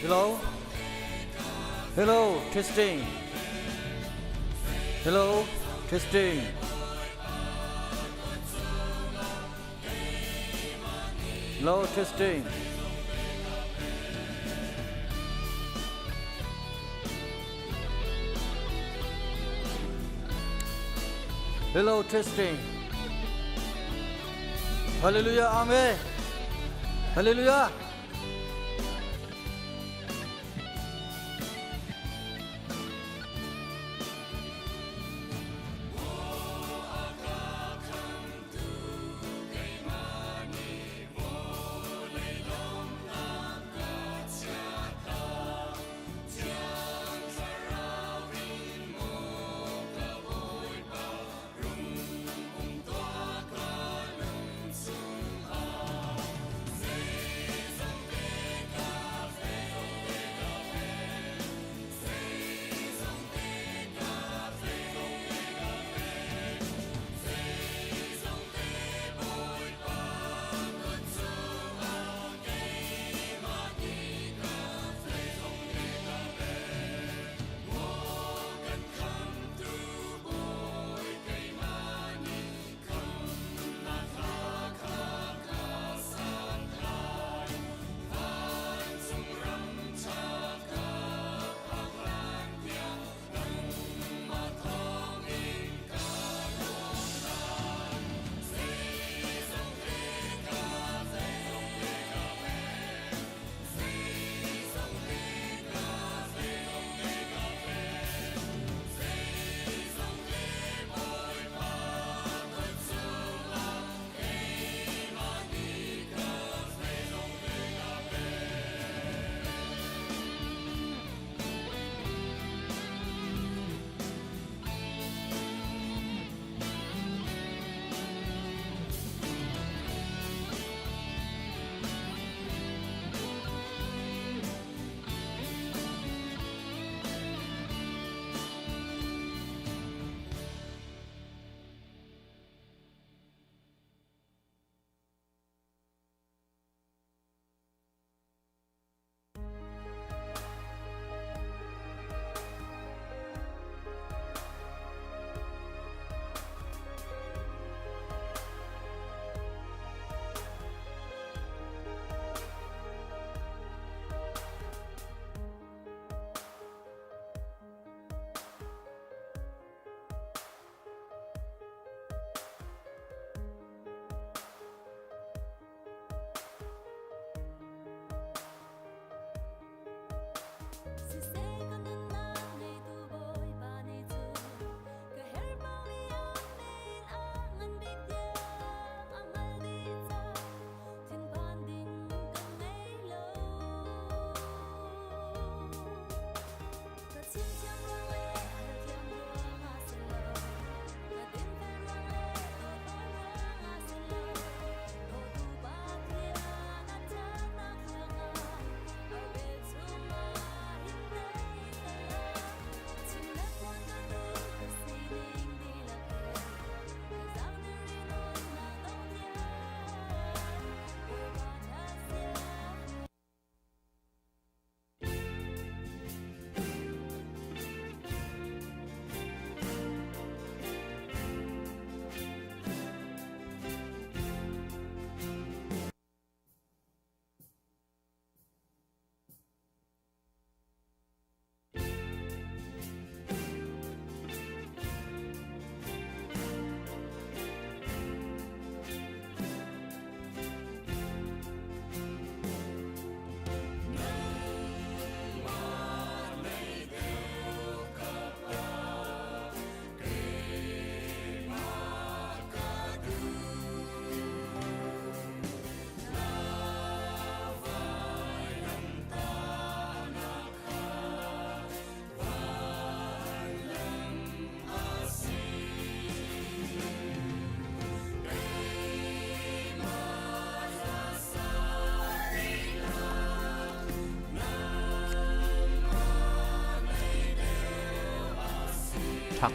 Hello? Hello, testing. Hello, testing. Hello, testing. Hello, testing. Hallelujah, Amen. Hallelujah. Ṭhak.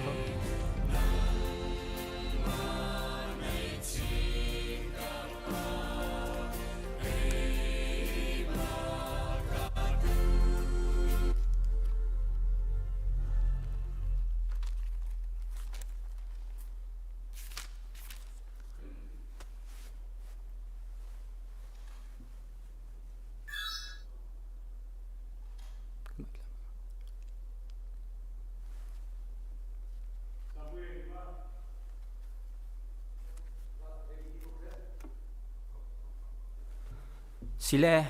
Sile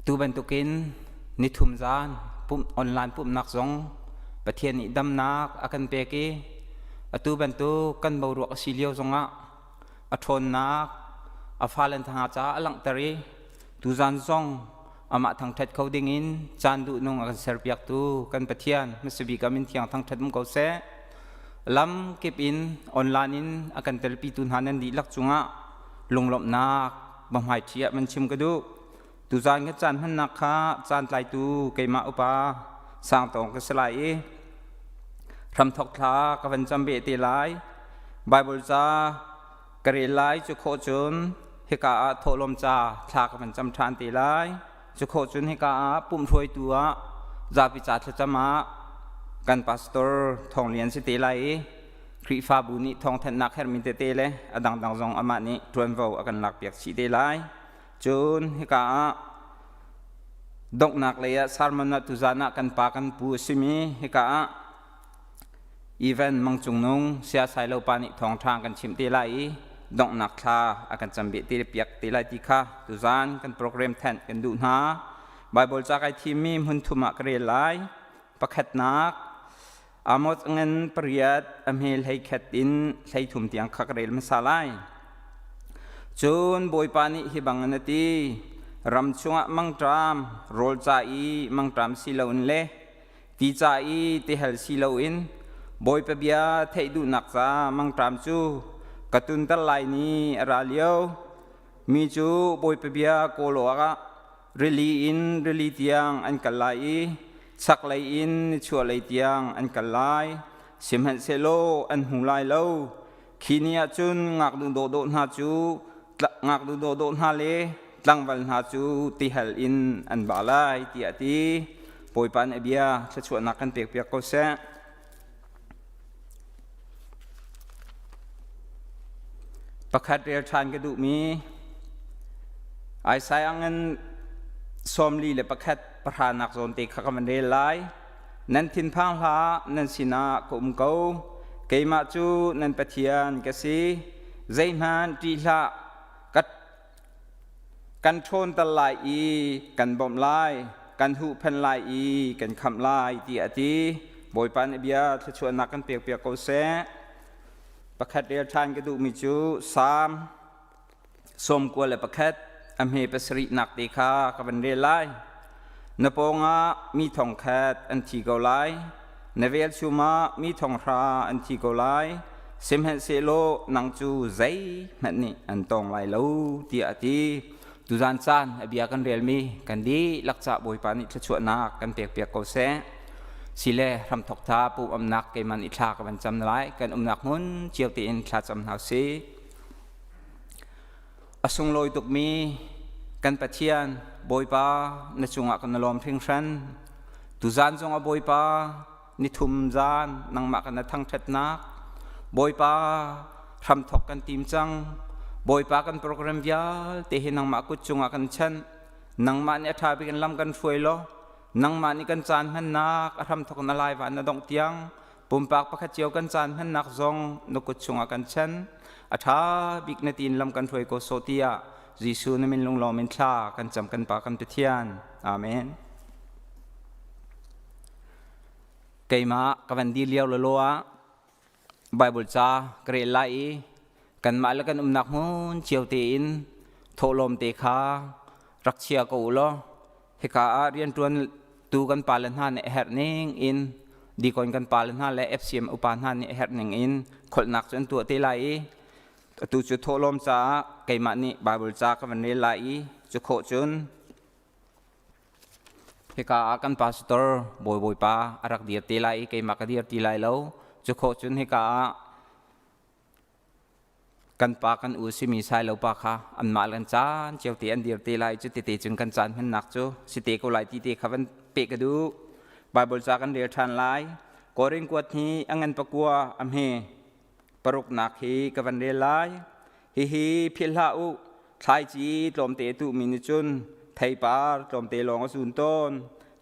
tu bantukin nithum zan pumh online pumhnak zong Pathian nih damnak a kan pek i atu bantuk kan boruak a si lio zongah a ṭhawnnak a fale hna caah a langhter i tuzan zong amah thangṭhat kho dingin caan duhnung a kan serpiaktu kan Pathian hmasabik a min thiang thangṭhat um ko seh. Lam kip in online in a kan telpitu hna nan dihlak cungah lunglawmhnak biahmaiṭhi ah van chim ka duh. Tuzan ka caan hmannak kha caan tlaitu keimah upa sangtawng ka si lai i hramthok thla ka van cam beh te lai. Bible ca ka rel lai cu khawh cun hika ah thawhlawm ca thla ka van cam ṭhan te lai. Cu khawh cun hika ah pumhruaitu ah zapi ca thlacam ah kan pastor Thawng Lian si te lai i Khrihfabu nih thawngthanhnak herhmi tete le a dangdang zong amah nih ṭuanvo a kan lakpiak chih te lai. Cun hika ah donghnak lei ah sermon ah tuzan ah kan pa kan pu a simi hika ah Evan Mang Cung Nung siasai lo pa nih thawngṭha kan chimh te lai i donghnak thla a kan cam beh te piak te lai ti kha tuzan kan program thanh kan duh hna. Bible ca kai thimmi hmun thum ah ka rel lai. Pakhatnak Amos ngan pariat a hme 11 in 13 tiang kha ka rel hmasa lai. Cun Bawipa nih hi bangin a ti, ram chungah mangṭam, rawl ca i mangṭam si loin le ti ca i tihal si loin Bawipa bia theih duhnak ca mangṭam cu ka tunter lai ni a ra lio. Mi cu Bawipa bia kawl awkah rili in rili tiang an kal lai i chaklei in nichuahlei tiang an kal lai. Sihmanhsehlaw an hmu lai lo. Khi ni ah cun ngaknu dawhdawh hna cu ngaknu dawhdawh hna le tlangval hna cu tihal in an ba lai tiah a ti. Bawipa nih a bia thluachuahnak kan pekpiak ko seh. Pakhat rel ṭhan ka duhmi Isaiah ngan 41 pahranak zawn te kha ka van rel lai. Nan thinphang hlah, nan sinah ka um ko. Keimah cu nan Pathian ka si. Zeihmanh ṭih hlah, kan ṭhawnter lai i kan bawmh lai, kan huhphenh lai i kan khamh lai, tiah a ti. Bawipa nih bia thluachuahnak kan pekpiak ko seh. Pakhat rel ṭhan ka duhmi cu Salm 91 a hme pasarihnak te kha ka van rel lai. Na pawngah mi thong khat an thi ko lai, na velchum ah mi thong hra an thi ko lai, sihmanhsehlaw nang cu zeihmanh nih an tawng lai lo, tiah a ti. Tuzan caan a bia kan relmi kan dihlak cah Bawipa nih thluachuahnak kan pekpiak ko seh. Sile hramthok tha pum umnak keimah nih thla ka van cam lai. Kan umnak hmun cio tein thla cam hna usih. A sunglawi tukmi kan Pathian Bawipa na cungah kan lawm hringhran. Tuzan zong a Bawipa nithum zan nangmah kan na thangṭhatnak. Bawipa hramthok kan tim cang. Bawipa kan program vialte hi nangmah kut cungah kan chanh. Nangmah nih a ṭha bik in lam kan hruai law nangmah nih kan caan hmannak a hramthok na lai va na dongh tiang Pumpak pakhat cio kan caan hmannak zong na kut chungah kan chan. A ṭha bik na tiin lam kan hruai ko sawh tiah Jesuh na min lunglawm in thla kan cam kan Pa kan Pathian. Amen. Keimah ka van dir lio lolo ah Bible ca ka rel lai i kanmah le kan umnak hmun cio tein thawhlawm te kha rak chia ko u law Hika ah rianṭuan tu kan pale hna nih a herh ning in dikon kan pale hna le FCM upa hna nih a herh ning in kholhnak cu an tuah te lai i atu cu thawhlawm caah keimah nih Bible ca ka van rel lai i cu khawh cun hika ah kan pastor bawi bawipa a rak dir te lai i keimah ka dir ti lai lo. Cu khawh cun hika ah Kan pa kan u simi Sailopa kha anmah le an caan cio te an dir te lai cu tete cun kan caan hmannak cu si te ko lai ti te kha van peh ka duh. Bible ca kan rel ṭhan lai. Korin kuat hi a ngan pakua a hme paruknak hi ka van rel lai. Hihi philh hlah u, thlaici tlawmte a tuhmi nih cun theipar tlawmte lawng a zun tawn.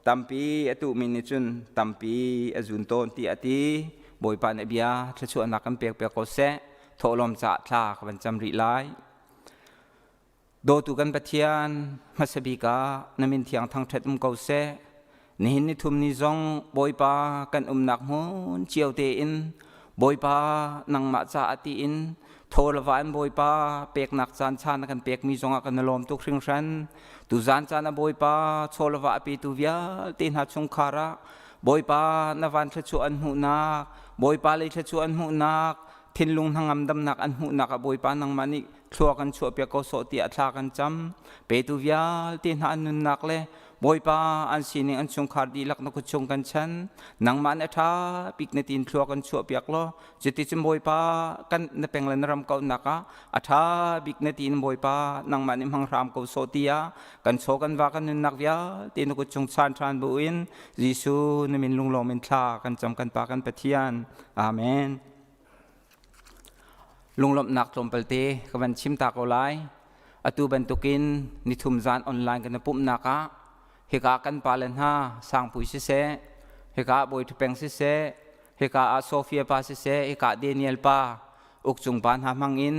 Tampi a tuhmi nih cun tampi a zun tawn tiah a ti. Bawipa nih a bia thluachuahnak kan pek piak ko seh. Thawhlawm caah thla ka van cam rih lai. Dawtu kan Pathian, hmasa bik ah na min thiang thangṭhat um ko seh. Nihin ni thum ni zong Bawipa kan umnak hmun cio tein Bawipa nangmah caah tiin thaw le va in Bawipa peknak caan chan na kan pekmi zongah kan i lawm tuk hringhran. Tuzaan caan ah Bawipa chaw le va a petu vialte hna chungkhar ah Bawipa na van thluachuah an hmuhnak, Bawipa lei thluachuah an hmuhnak, thinlung hnangam damnak an hmuhnak ah Bawipa nangmah nih thlua kan chuahpiak ko sawh tiah thla kan cam. Petu vialte hna an nunnak le Bawipa an sining an chungkhar dihlak na kut chung kan chan. Nangmah na ṭha bik na tin thlua kan chuahpiak law cuticun Bawipa kan na peng le na ram kauhnak ah a ṭha bik na tin Bawipa nangmah nih hmang hram ko sawh tiah kan chaw kan va kan nunnak vialte na kut chung chan ṭhan buin Jesuh na min lunglawm in thla kan cam kan Pa kan Pathian. Amen. Lunglawmhnak tlawmpal te ka van chim ta ko lai. Atu bantukin nithum zan online kan i pumhnak ah hika kan pale hna Sangpui siseh, hika Bawi Ṭhupeng siseh, hika ah Sofia pa siseh, hika Daniel pa, ukcung pa hna hmang in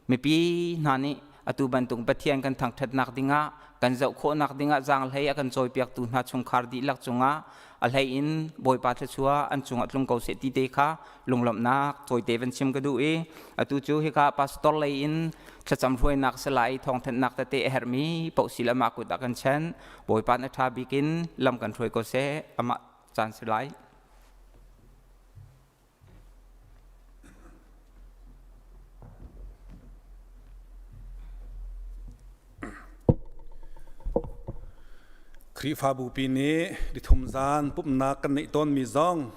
mipi hna nih atu bantuk Pathian kan thangṭhatnak dingah kan zoh khawhnak dingah zaanghlei a kan cawipiaktu hna chungkhar dihlak cungah a hlei in Bawipa thluachuah an cungah tlung ko seh ti te kha lunglawmhnak cawite van chim ka duh i atu cu hika pastor lei in thlacam hruainak salai thawngthanhnak tete a herhmi paoh sil amah kut ah kan chen. Bawipa na ṭha bik in lam kan hruai ko seh, amah caan si lai. Khrihfabu pi nih nithum zan pumhnak kan neih tawnmi zong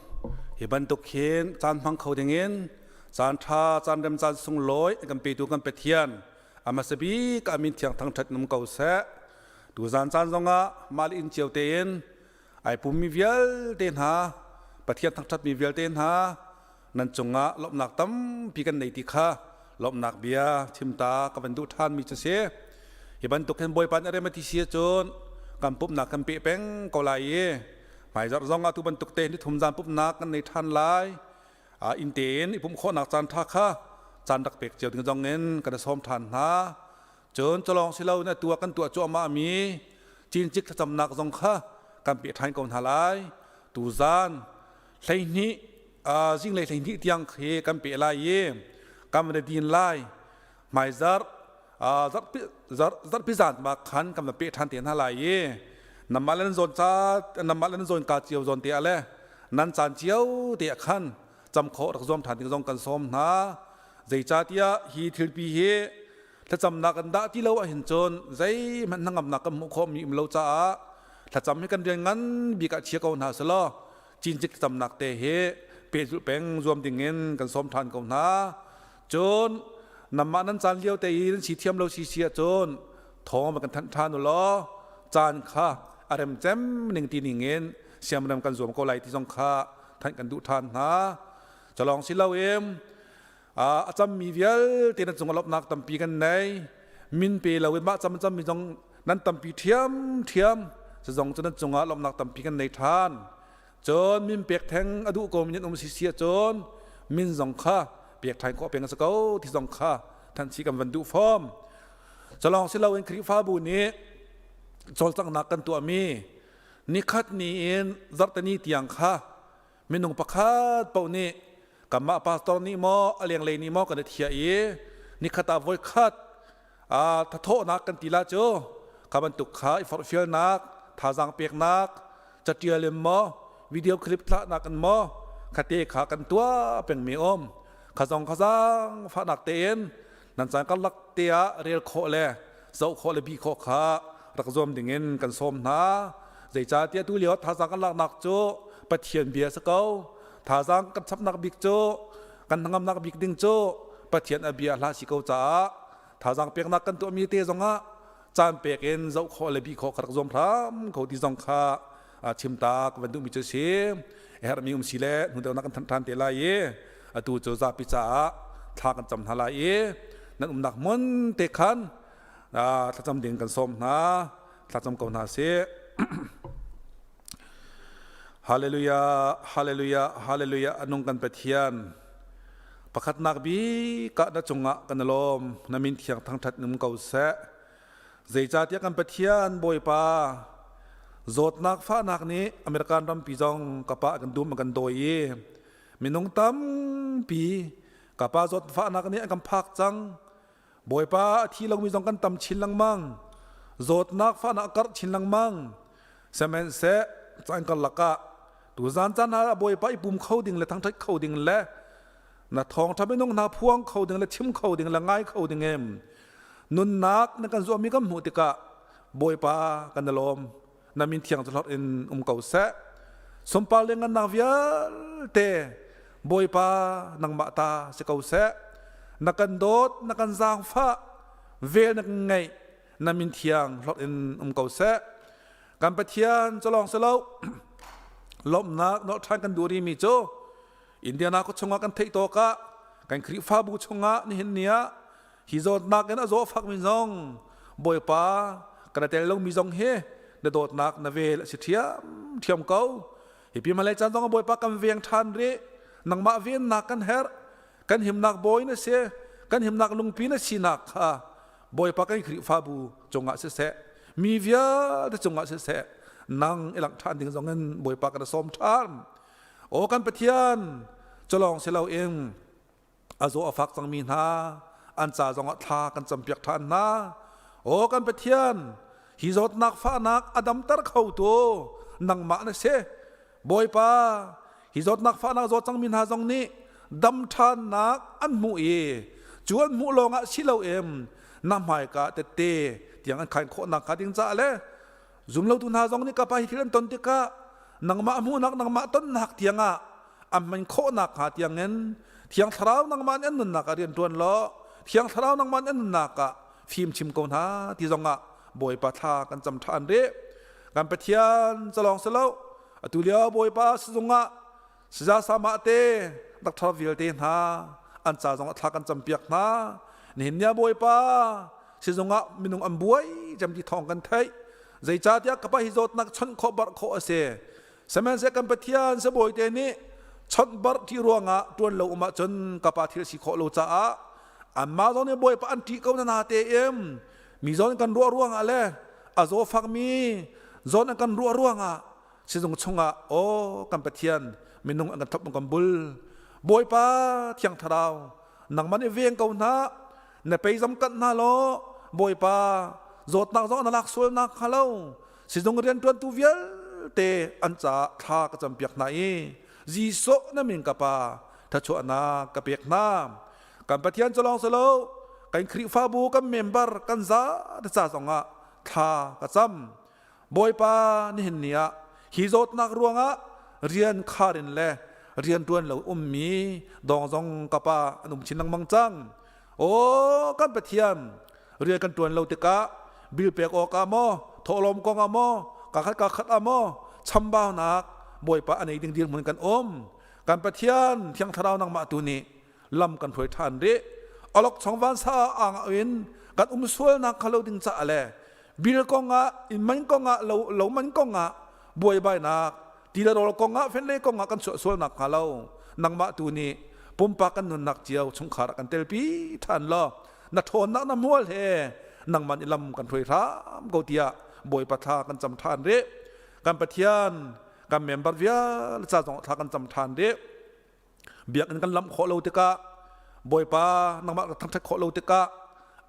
hi bantuk hin caan hmang kho dingin caan ṭha caan rem caan sunglawi kan petu kan Pathian a hmasa bik ah min thiang thangṭhat num ko seh. Tuzan caan zongah mah le inn cio tein ai pummi vialte hna Pathian thangṭhatmi vialte hna nan cungah lawmhnak tampi kan nei ti kha lawmhnak bia chimta ka van duh ṭhanmi cu si. Hi bantuk hin Bawipa nih a rem a ti si ahcun kan pumhnak kan peh peng ko lai i hmaizarh zong ah tu bantuk te ni thum zan pumhnak kan nei ṭhan lai. Inn tein i pumh khawhnak caan ṭha kha caan rak pek cio ding zong in kan i sawm ṭhan hna. Cun culawng si lo na tuah kan tuah cuahmah mi cincik thlacamnak zong kha kan peh ṭhan ko hna lai. Tuzan 12 zinglei 12 tiang khi kan peh lai i kan van i din lai. Hmaizarh zarhpi zan ma khan kan va peh ṭhan te hna lai i namah le nan zawn ca namah le nan zawn ka cio zawn te ah le nan caan cio te ah khan cam khawh rak zuam ṭhan ding zong kan sawm hna. Zeicahtiah hi thilpi hi thlacamnak kan dah ti lo ahhin cun zeihmanh hnangamnak kan hmuh khawhmi um lo caah thlacam hi kan rian ngan bik ah chia ko hna selaw cincik thlacamnak te hi pehzulh peng zuam dingin kan sawm ṭhan ko hna. Cun namah nan caan lio te i nan si thiam lo si si ahcun thawng va kan thanh ṭhan u law caan kha a rem cem ning ti ningin siamrem kan zuam ko lai ti zong kha thanh kan duh ṭhan hna. Calawng si loin a cammi vialte nan cung lawmhnak tampi kan nei. Min pe loin mah cam cammi zong nan tampi ṭhiamṭhiam. Cu zong cu nan cungah lawmhnak tampi kan nei ṭhan. Cun min pek theng a duh ko mi nan um si si ahcun min zong kha pek ṭhan khawh peng a si ko ti zong kha thanchi kan van duh fom. Calawng si loin Khrihfabu nih cawlcanghnak kan tuahmi nikhat ni in zarhteni tiang kha minung pakhat paoh nih kanmah pastor nih maw a lenglei nih maw kan i thiah i nikhat ah voikhat thathawhnak kan ti la cu kha bantuk kha i forhfialnak thazaang peknak catial in maw video clip thlahnak in maw khate kha kan tuah pengmi um kha zong kha zaang fahnak tein nan caan karlak te ah rel khawh le zoh khawh le bih khawh kha rak zuam dingin kan sawm hna. Zeicahtiah tu lio thazaang kan laknak cu Pathian bia si ko. Thazaang kan chapnak bik cu kan hnangamnak bik ding cu Pathian a bia hla si ko caah thazaang peknak kan tuahmi te zongah caan pek in zoh khawh le bih khawh ka rak zuam hram ko ti zong kha chim ta ka van duhmi cu si. Herhmi um si le hnu deuhnak kan thanh ṭhan te lai i atu cu zapi caah thla kan cam hna lai i nan umnak hmun te khan thlacam ding kan sawm hna. Thlacam ko hna sih. Hallelujah, hallelujah, hallelujah. Anung kan Pathian. Pakhatnak bik ah na cungah kan lawm. Na min thiang thangthat num ko seh. Zeicahtiah kan Pathian Bawipa zawtnak fahnak nih American rampi zong ka pa kan dum kan dawi i minung tampi ka pa zawtfahnak nih an kan phak cang. Bawipa a thi lomi zong kan tam chin lengmang. Zawtnak fahnak karh chin lengmang. Sihmanhseh caan karlak ah tuzan caan ah Bawipa i pum kho ding le thangṭhat kho ding le na thawngṭha minung hna phuang kho ding le chim kho ding le ngai kho ding em nunnak na kan zuahmi kan hmuh tikah Bawipa kan i lawm. Na min thiang cu hlorh in um ko seh. Sunpar le ngannak vialte Bawipa nangmah ta si ko seh. Na kan dawt, na kan zaangfah, vel na kan ngeih, na min thiang hlorh in um ko seh. Kan Pathian cu lawng si lo, lawmhnak nolh ṭhan kan duh rihmi cu Indiana khua chungah kan theih tawk ah kan Khrihfabu chungah nihin ni ah Hi zawtnak in a zaw fakmi zong Bawipa kan i tel lomi zong hi na dawtnak na vel a si ṭhiamṭhiam ko. Hi pi hmalei caan zong Bawipa kan veng ṭhan rih. Nangmah vennak kan herh. Kan himnak bawi na si. Kan himnak lungpi na sinak kha Bawipa kan Khrihfabu cungah siseh, mi vialte cungah siseh, nang i langh ṭhan ding zong in Bawipa kan sawm ṭhan. Aw kan Pathian, culawng si loin a zaw a fak cangmi hna an ca zongah thla kan campiak ṭhan hna. Aw kan Pathian, hi zawtnak fahnak a damter khotu nangmah na si. Bawipa, hi zawtnak fahnak zaw cangmi hna zong nih dam ṭhannak an hmuh i cu an hmuh lawngah si loin na hmaika tette tiang an khain khawh nakhnga ding caah le zumlotu hna zong nih ka pa hi thil an ton tikah nangmah hmuhnak nangmah tonnak tiangah an hman khawh nakhnga tiangin Thiang Thlarau nangmah nih an nunnak ah rian ṭuan law Thiang Thlarau nangmah nih an nunnak ah fim chim ko hna ti zongah Bawipa thla kan cam ṭhan rih. Kan Pathian calawng si lo atu lio Bawipa sizung ah saza sama te doctor vialte hna an ca zongah thla kan campiak hna. Nihin ni ah Bawipa sizung ah minung an buai cem ti thawng kan theih. Zeicahtiah ka pa hi zawtnak chawnh khawh barh khawh a si. Sihmanhsehlaw kan Pathian sibawi te nih chawnhbarh ṭih ruangah ṭuan lo um ahcun ka pa thil si khawh lo caah anmah zong nih Bawipa an ṭih ko na na tein mi zawn kan ruah ruangah le a zaw fakmi zawn an kan ruah ruangah sizung chungah aw kan Pathian minung an kan thlop kan bul. Bawipa Thiang Thlarau nangmah nih veng ko hna, na peizam kanh hna law Bawipa zawtnak zong na lak sual nak hnga lo sizung rianṭuantu vialte an caah thla ka campiak hna i Jesuh na min ka Pa thluachuahnak ka pek hna. Kan Pathian cu lawng si lo, kan Khrihfabu kan member kan za te ca zongah thla ka cam. Bawipa, nihin ni ah hi zawtnak ruangah rian khar in le rian ṭuan lo ummi dawng zong ka Pa an um chin lengmang cang. Aw kan Pathian, rian kan ṭuan lo tikah bil pek awkah maw, thawhlawm kong ah maw, kakhat kakhat ah maw chambaunak Bawipa a nei ding dirhmun kan um. Kan Pathian Thiang Thlarau nangmah tu nih lam kan hruai ṭhan rih. Awlokchong vansa ah in kan um sualnak kha lo ding caah le bil kongah, inn man kongah, lo, lo man kongah buaibainak, ti le rawl kongah, fenle kongah kan chuah sualnak hnga lo nangmah tu nih pumpak kan nunnak cio chungkhar ah kan telpi ṭhan law na ṭhawnnak na hmual he nangmah nih lam kan hruai hram ko tiah Bawipa thla kan cam ṭhan rih. Kan Pathian kan member vialte ca zong thla kan cam ṭhan rih. Biakinn kan lamh khawh lo tikah Bawipa nangmah ka thangṭhat khawh lo tikah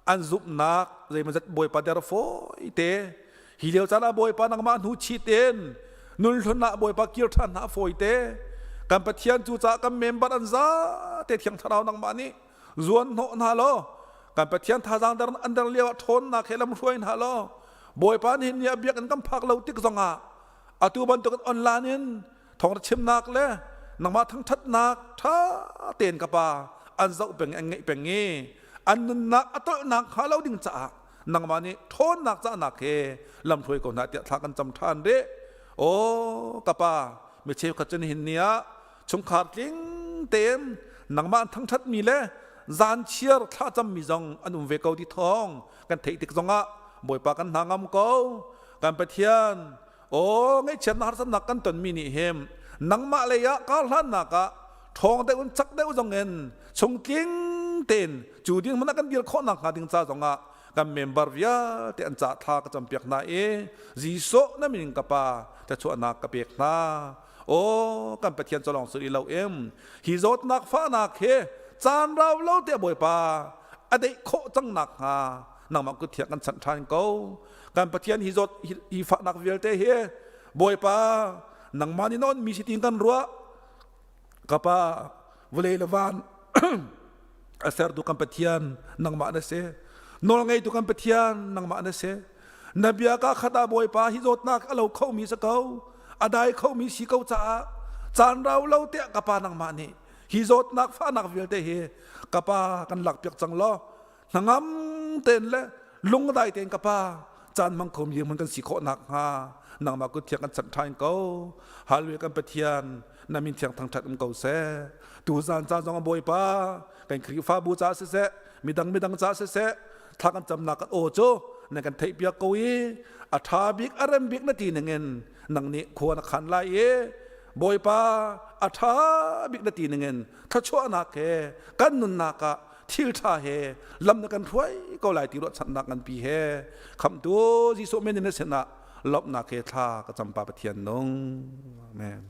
an zumhnak zeimawzat Bawipa der fawi te hi lio caan ah Bawipa nangmah hnu chit in nun hlun ah Bawipa kir ṭhan hna fawi te. Kan Pathian cu caah kan member an za te Thiang Thlarau nangmah nih zuan hnawh hna law kan Pathian thazaang der an der lio ah ṭhawnnak he lam hruai hna law Bawipa nihin ni ah biakinn kan phak lo tik zongah atu bantukin online in thawngṭha chimnak le nangmah thangṭhatnak ṭha tein ka Pa an zoh peng an ngaih peng i an nunnak a tolhnak hnga lo ding caah nangmah nih ṭhawnnak cahnak he lamhruai ko hna tiah thla kan cam ṭhan rih. Aw ka Pa, mi cheukhat cu nihin ni ah chungkhar tling tein nangmah an thangṭhatmi le zan chiar thlacammi zong an um ve ko ti thawng kan theih tik zongah Bawipa kan hna ngam ko. Kan Pathian, aw ngaihchiatnak harsatnak kan tonmi nih hin nangmah lei ah karhlannak ah ṭhawng deuh in cak deuh zong in chungtling tein cu ding hmanh ah kan dir khawh nakhnga ding ca zongah Kan member vialte an ca thla ka campiak hna i Jesuh na min ka pa thluachuahnak ka pek hna. Aw kan Pathian cu lawng si lo em hi zawtnak fahnak he caan rau lo te Bawipa a deih khawh cang nak hnga nangmah kut thiang kan chanh ṭhan ko. Kan Pathian hi zawt hi fahnak vialte hi Bawipa nangmah nih nawn mi si tin kan ruah. Ka pa vawlei le van a sertu kan Pathian nangmah na si. Nawl ngeitu kan Pathian nangmah na si. Na bia ka khat ah Bawipa hi zawtnak a lo khomi si ko, a dai khomi si ko caah caan rau lo tiah ka pa nangmah nih hi zawtnak fahnak vialte hi ka pa kan lakpiak cang law hnangam tein le lungdai tein ka pa caan hmang kho mi kan si khawh nakhnga nangmah kut thiang kan chanh ṭhan ko. Hallelujah. Kan Pathian na min thiang thangṭhat um ko seh. Tu zan caan zong Bawipa kan Khrihfabu ca siseh, midang midang ca siseh, thla kan camnak kan aw cu na kan theihpiak ko i a ṭha bik a rem bik na ti ningin nang nih khua na khan lai i Bawipa a ṭha bik na ti ningin thluachuahnak he kan nunnak ah thil ṭha he lam na kan hruai ko lai ti ruahchannak nganpi he khamhtu Jesuh min in na sinah lawmhnak he thla ka cam Pa Pathian nung. Amen.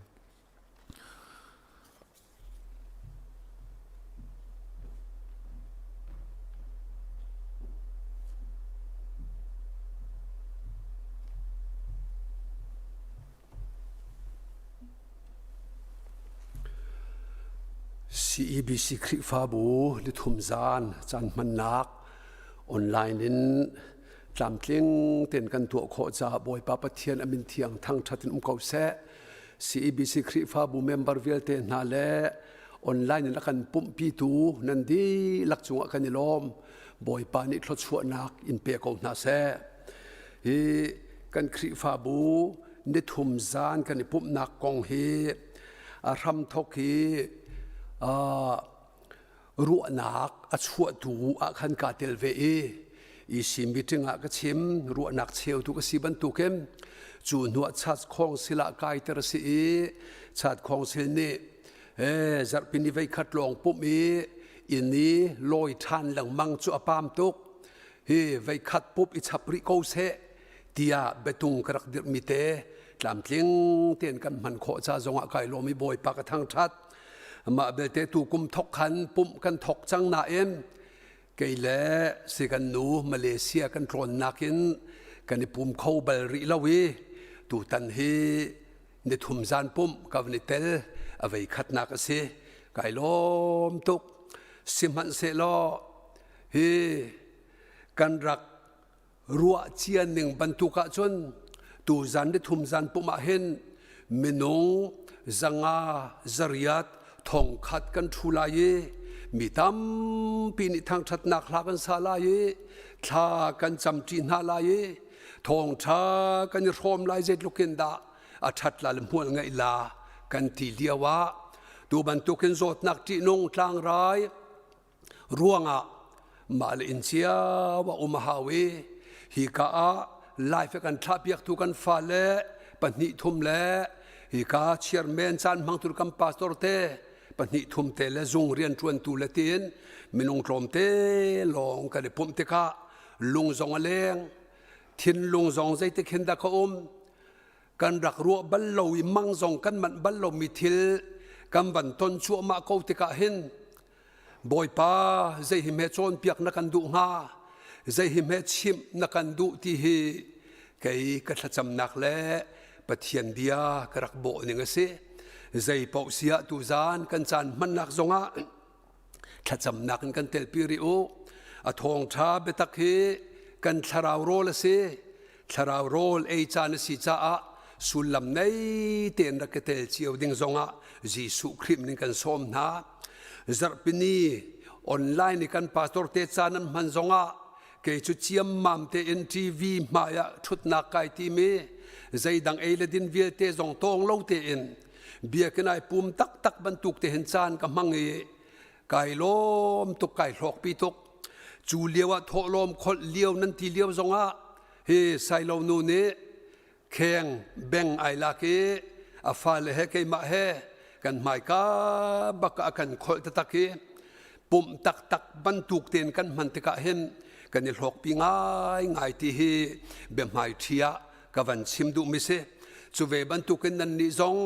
CEBC Khrihfabu nithum zan caan hmannak online in tlamtling tein kan tuah khawh caah Bawipa Pathian a min thiang thangṭhat in um ko seh. CEBC Khrihfabu member vialte hna le online in a kan pumhpitu nan dihlak cungah kan i lawm. Bawipa nih thluachuahnak in pe ko hna seh. Hi kan Khrihfabu nithum zan kan i pumhnak kong hi a hramthok hi ruahnak a chuahtu ah khan kaa tel ve i EC meeting ah ka chim. Ruahnak cheutu ka si bantukin cu hnuah chat khawngsil ah kaiter a si i chat khawngsil nih zarhpi ni veikhat lawng pumh i inn i lawi ṭhan lengmang cu a pam tuk hi, veikhat pup i chap rih ko seh tiah biatung ka rak dirhmi te tlamtling tein kan hman khawh ca zongah kai lawm i Bawipa ka thangṭhat. Mah belte tu kum thok khan pumh kan thok cang nain kei le si kan nu Malaysia kan tlawnnak in kan i pum kho bal rih lo i tutan hi nithum zan pumh ka van i tel a vei khatnak a si. Kai lawm tuk. Sihmanhsehlaw hi kan rak ruah cia ning bantuk ahcun tu zan ni thum zan pum ah hin minung 500 800 1000 kan ṭhu lai i mi tampi nih thangṭhatnak hla kan sa lai i thla kan camṭi hna lai i thawngṭha kan i hrawm lai, zeitluk in dah a ṭhat la le hmual ngeih la kan ti lio ah tu bantukin zawtnak ṭihnung tlangrai ruangah mah le inn cio a um a hau i hika ah live kan thlahpiaktu kan fale pahnih thum le hika chairman caan hmangtu kan pastor te pahnih thum te le zung rianṭuantu le tiin minung tlawmte lawng kan i pumh tikah lung zong a leng, thinlung zong zeitik hin dah ka um. Kan rak ruah bal lo i mang zong kan manh bal lomi thil kan van ton cuahmah ko tikah hin Bawipa zei hi hme cawnpiak na kan duh hnga, zei hi hme chimh na kan duh ti hi kei ka thlacamnak le Pathian bia ka rak bawh ning a si. Zei paoh si ah tuzaan kan caan hmannak zongah thlacamnak in kan telpi rih u. A thawngṭha biatak hi kan thlarau rawl a si. Thlarau rawl ei caan a si caah sullam nei tein rak i tel cio ding zongah Jesuh Khrih min in kan sawm hna. Zarhpini online i kan pastor te caan an hman zongah kei cu ciammam tein TV hmai ah ṭhutnak kai tim i zeidang ei le din vialte zong tawng lo tein biakinn ai pum taktak bantuk te hin caan ka hmang i kai lawm tuk, kai hlawkpi tuk. Cu lio ah thawhlawm kholh lio nan ti lio zongah hi Sailo nu nih kheng beng ai lak i a fale he keimah he kan hmaika bak ah a kan kholh taktak i. Pumh taktak bantuk tein kan hman tikah hin kan i hlawkpi ngaingai ti hi biahmai ṭhi ah ka van chim duhmi si. Cu ve bantukin nannih zong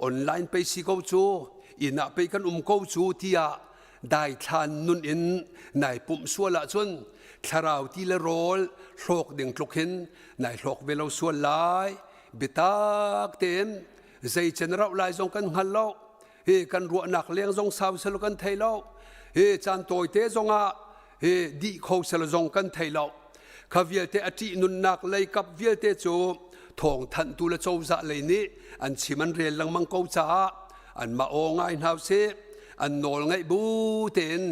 online pei si ko cu, inn ah pei kan um ko cu tiah daithlan nun in nai pumh sual ahcun thlarau ti le rawl hlawk ding tluk hin nai hlawk ve lo sual lai. Biatak tein zei can rauh lai zong kan hngal lo. Hi kan ruahnak leng zong sau selaw kan thei lo. Hi caan tawite zongah hi dih kho selaw zong kan thei lo. Kha vialte a ṭih nunnak lei kap vialte cu thawngthanhtu le cozah lei nih an chim an rel lengmang ko caah anmah aw ngai hna usih. An nawl ngaih bu tein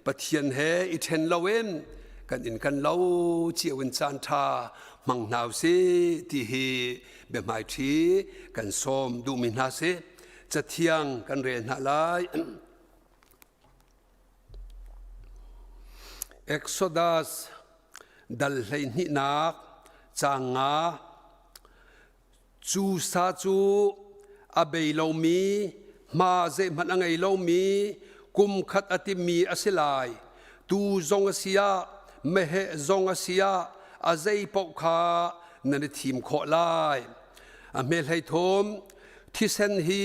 Pathian he i ṭhen loin kan inn kan lo cio in caan ṭha hmang hna usih ti hi biahmaiṭhi kan sawm duhmi hna si. Cathiang kan rel hna lai. Exodus dal 12nak caang nga cu sa cu a bei lomi hma zeihmanh a ngei lomi kum khat a timi a si lai tu zong a si ah meheh zong a si ah a zei paoh kha nan i thim khawh lai a hme hlei thum thisen hi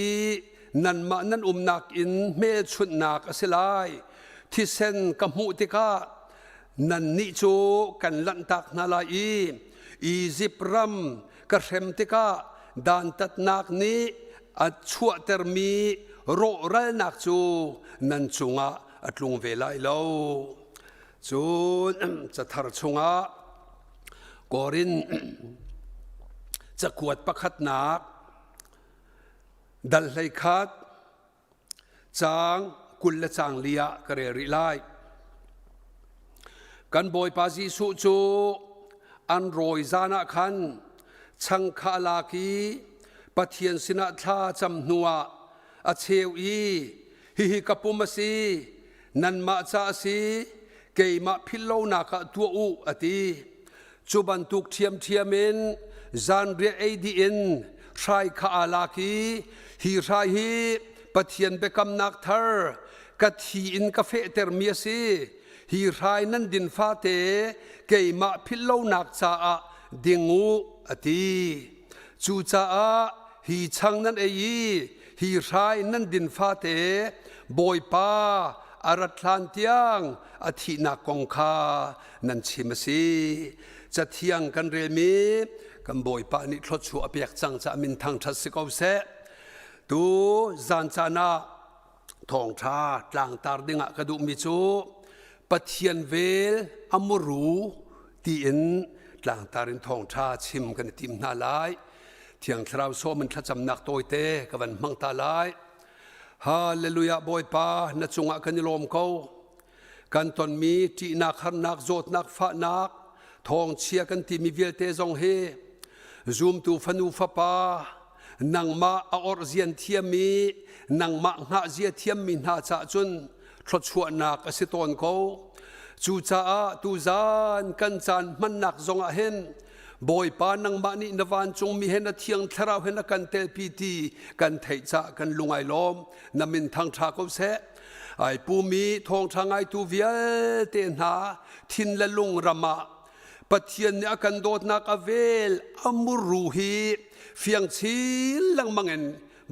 nanmah nan umnak in hmelchunhnak a si lai thisen ka hmuh tikah nannih cu kan lanhtak hna lai i Izipt ram ka hrem tikah dantatnak nih a chuahtermi rawhralnak cu nan cungah a tlung ve lai lo. Cun cathar chungah Korin cakuat pakhatnak Dal 11 caang 20 le caang li ah ka rel rih lai. Kan Bawipa Jesuh cu an rawi zan ah khan chang kha a lak i Pathian sinah thla cam hnuah a cheu i hihi ka pum a si nanmah ca a si keimah philh lonak ah tuah u a ti. Cu bantuk ṭhiamṭhiam in zanriah ei dih in hrai kha aa lak i hi hrai hi Pathian biakamnak thar ka thi in ka fehtermi a si. Hi hrai nan din fate keimah philh lonak caah ding u a ti. Cucaah hi chang nan ei i hi hrai nan din fate Bawipa a rat hlan tiang a thihnak kong kha nan chim a si. Cathiang kan relmi kan Bawipa nih thluachuah a pek cang caah min thangṭhat si ko seh. Tu zan caan ah thawngṭha tlangtar dingah ka duhmi cu Pathian vel a muru tiin tlangtar in thawngṭha chim kan i tim hna lai. Thiang Thlarau sawm in thlacamnak tawite ka van hmang ta lai. Hallelujah Bawipa na cungah kan i lawm ko. Kan tonmi ṭihnak, harnak, zawtnak, fahnak, thawngchia kan timi vialte zong hi zumtu fanu fapa nangmah a orh zian thiam i nangmah hngah zia thiammi hna caah cun thluachuahnak a si tawn ko. Cucaah tuzan kan caan hmannak zongah hin Bawipa nangmah nih na vancungmi he na thiang thlarau he na kan telpi ti kan theih caah kan lung ai lawm. Na min thangṭha ko seh. Ai pumi thawngṭha ngaitu vialte hna thin le lung ram ah Pathian nih a kan dawtnak a vel a muru hi fiang chin lengmang in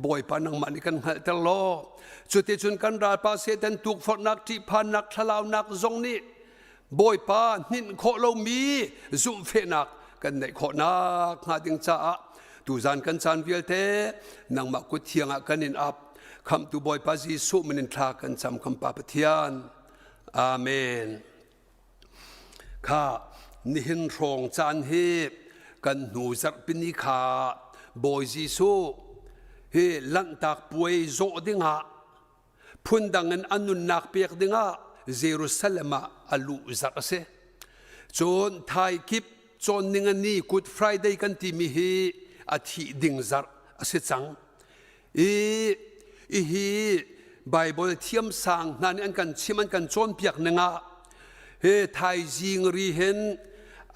Bawipa nangmah nih kan hngalhter law cuticun kan ralpa Satan tukforhnak ṭihphannak thlalaunak zong nih Bawipa hninh khawh lomi zumhfehnak kan neih khawhnak hnga ding caah tuzan kan caan vialte nangmah kut thiang ah kan in ap khamtu Bawipa Jesuh min in thla kan cam kan Pa Pathian Amen kha nihin hrawng caan hi kan hnu zarhpini kha Bawi Jesuh hi lanhtak puai zawh dingah phundang in a nunnak pek dingah Jerusalem ah a luh zarh a si. Cun thai kip cawn ning a ni Good Friday kan timi hi a thih ding zarh a si cang. I hi Bible thiamsang hna nih an kan chim an kan cawnpiak ning ah hi thaizing ri hin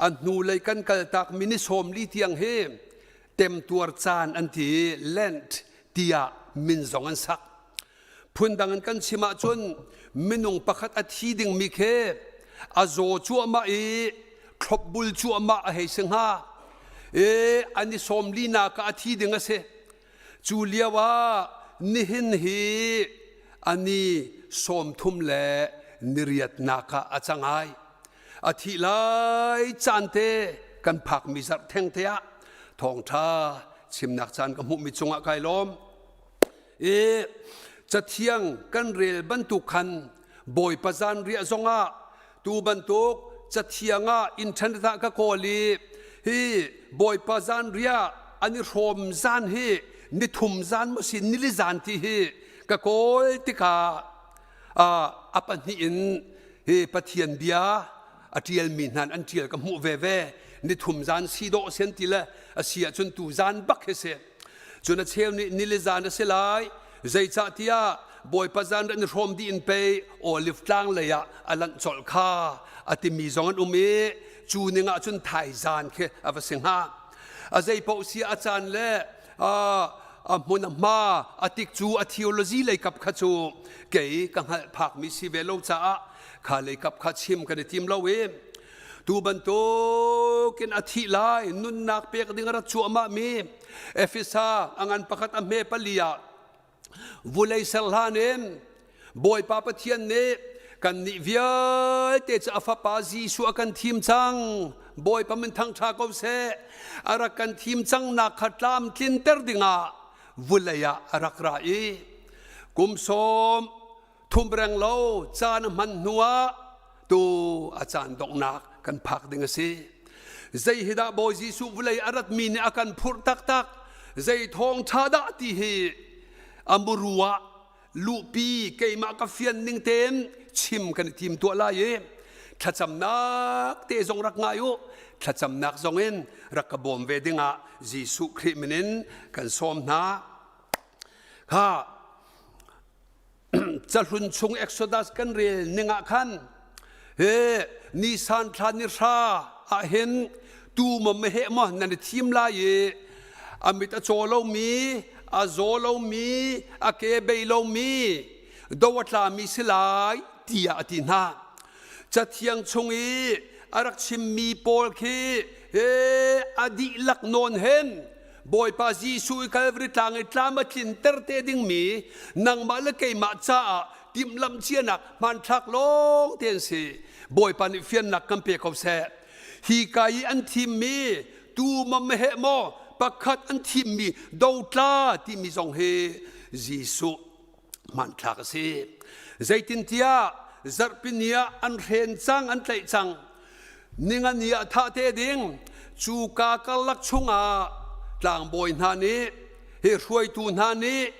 a hnulei kan kaltak mi ni 40 tiang hi temtuar caan an ti Lent tiah min zong an sak. Phundang in kan chim ahcun minung pakhat a thi dingmi khi a zaw cuahmah i thlopbul cuahmah a hei si hnga. I an i sawm linak ah a thi ding a si. Cu lio ah nihin hi ani 30 le niriatnak ah a cang ai. A thih lai caan te kan phakmi zarh theng te ah thawngṭha chimnak caan ka hmuhmi cungah kai lawm. I cathiang kan rel bantuk khan Bawipa zanriah zongah tu bantuk cathiang ah internet ah ka kawl i hi Bawipa zanriah an i hrawm zan hi nithum zan maw si nili zan ti hi ka kawl tikah a pahnih in hi Pathian bia a ṭialmi hna an ṭial ka hmuh veve. Nithum zan si dawh sen ti le a si ahcun tu zan bak hi si. Cun a cheu nih nili zan a si lai, zeicahtiah Bawipa zan an i hrawm dih in pei Olive tlang lei ah a lanh colh kha a timi zong an um i cu ning ah cun thaizan khi a va si hnga. A zeipaoh si a caan le a hmun a hma a tik cu a theology lei kap kha cu kei ka hngalh phakmi si ve lo caah kha lei kap kha chim kan i tim lo i Tu bantukin a thih lai nunnak pek ding a rat cuahmahmi Efesa a ngan pakhat a hme pali ah vulei ser hlan in Bawipa Pathian nih kannih vialte cu a fapa Jesuh a kan thim cang. Bawipa min thangṭha ko seh. A rak kan thim cangnak kha tlamtlinter dingah vulei ah a rak ra i kum sawm thum reng lo caan a hman hnuah tu a caan donghnak kan phak ding a si. Zei hi dah Bawi Jesuh vawlei a ratmi nih a kan phurh taktak, zei thawngṭha dah ti hi a muru ah luhpi keimah ka fian ning tein chim kan i tim tuah lai i thlacamnak te zong rak ngai u. Thlacamnak zong in rak ka bawm ve dingah Jesuh Khrih min in kan sawm hna. Kha Cahlun chung Exodus kan rel ning ah khan he Nisan thla ni hra ah hin tu maw meheh maw nan i thim lai i a mit a caw lomi a zaw lomi a ke bei lomi do a tlami si lai tiah a ti hna. Cathiang chung i a rak chimmi pawl khi he a dihlak nawn hen Bawipa Jesuh i Calvary tlang i tlam a tlinter te dingmi nangmah le keimah caah timhlamh cianak hmanthlak lawng te an si. Bawipa nih fiannak kan pe ko seh. Hi ka i an thimmi tu maw meheh maw pakhat an thimmi dotla timi zong hi Jesuh hmanthlak a si. Zeitintiah zarhpini ah an hren cang an tlaih cang. Ningani ah thah te ding cu ka karlak chungah tlangbawi hna nih hi hruaitu hna nih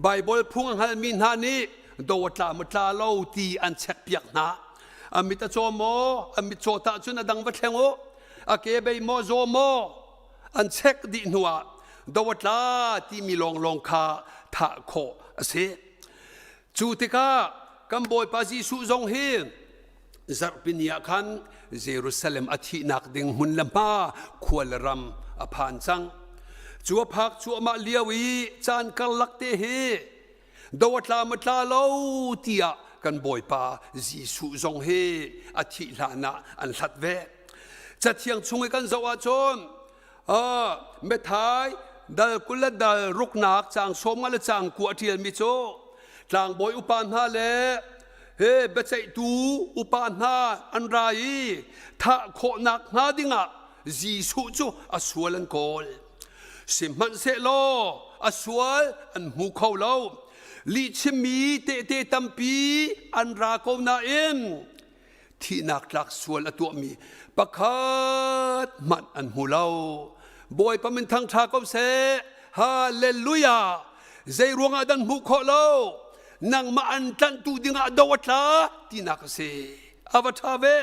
Baibal phung a hngalmi hna nih do a tla maw tla lo ti an chekpiak hna. A mit a caw maw? A mit caw tah cun a dang va thleng u. A ke bei maw zaw maw? An chek dih hnuah do a tla timi lawnglawng kha thah khawh a si. Cu tikah kan Bawipa Jesuh zong hi zarhpini ah khan Jerusalem a thihnak ding hmun le hma khua le ram a phan cang. Cu a phak cuahmah lio i caan karlak te hi do a tla ma tla lo tiah kan Bawipa Jesuh zong hi a thih hlan ah an hlat ve. Cathiang chung i kan zoh ahcun Matthai dal 20 le dal ruknak caang 50 le caang 9 a ṭialmi cu tlangbawi upa hna le he biaceihtu upa hna an ra i thah khawhnak hnga dingah Jesuh cu a sual an kawl. Sihmanhsehlaw a sual an hmu kho lo. Lihchimmi tehte tampi an ra ko nain thihnak tlak sual a tuahmi pakhat hmanh an hmu lo. Bawipa min thangṭha ko seh. Hallelujah! Zei ruangah dan hmuh khawh lo? Nangmah an tlanhtu dingah do a tla tinak a si. A va ṭha ve.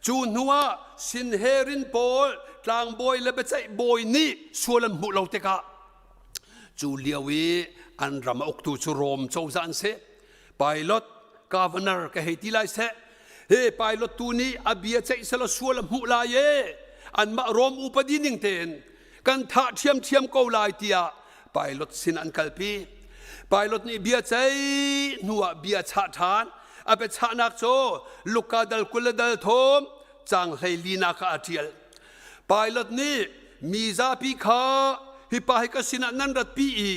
Cu hnuah Sinherin pawl tlangbawi le biaceih bawi nih sual an hmuh lo tikah cu lio i an ram a uktu cu Rom cozah an si. Pilot governor ka hei ti lai seh. He pilot tu nih a bia ceih selaw sual a hmuh lai e. Anmah Rom upadi ning tein kan thah ṭhiamṭhiam ko lai tiah pilot sin an kalpi. Pilot nih bia ceih hnuah bia chah ṭhan. A biachahnak cu Luka dal 20 le dal thum cang 14 ah a ṭial. Pilot nih mi zapi kha hi pa hi ka sinah nan ratpi i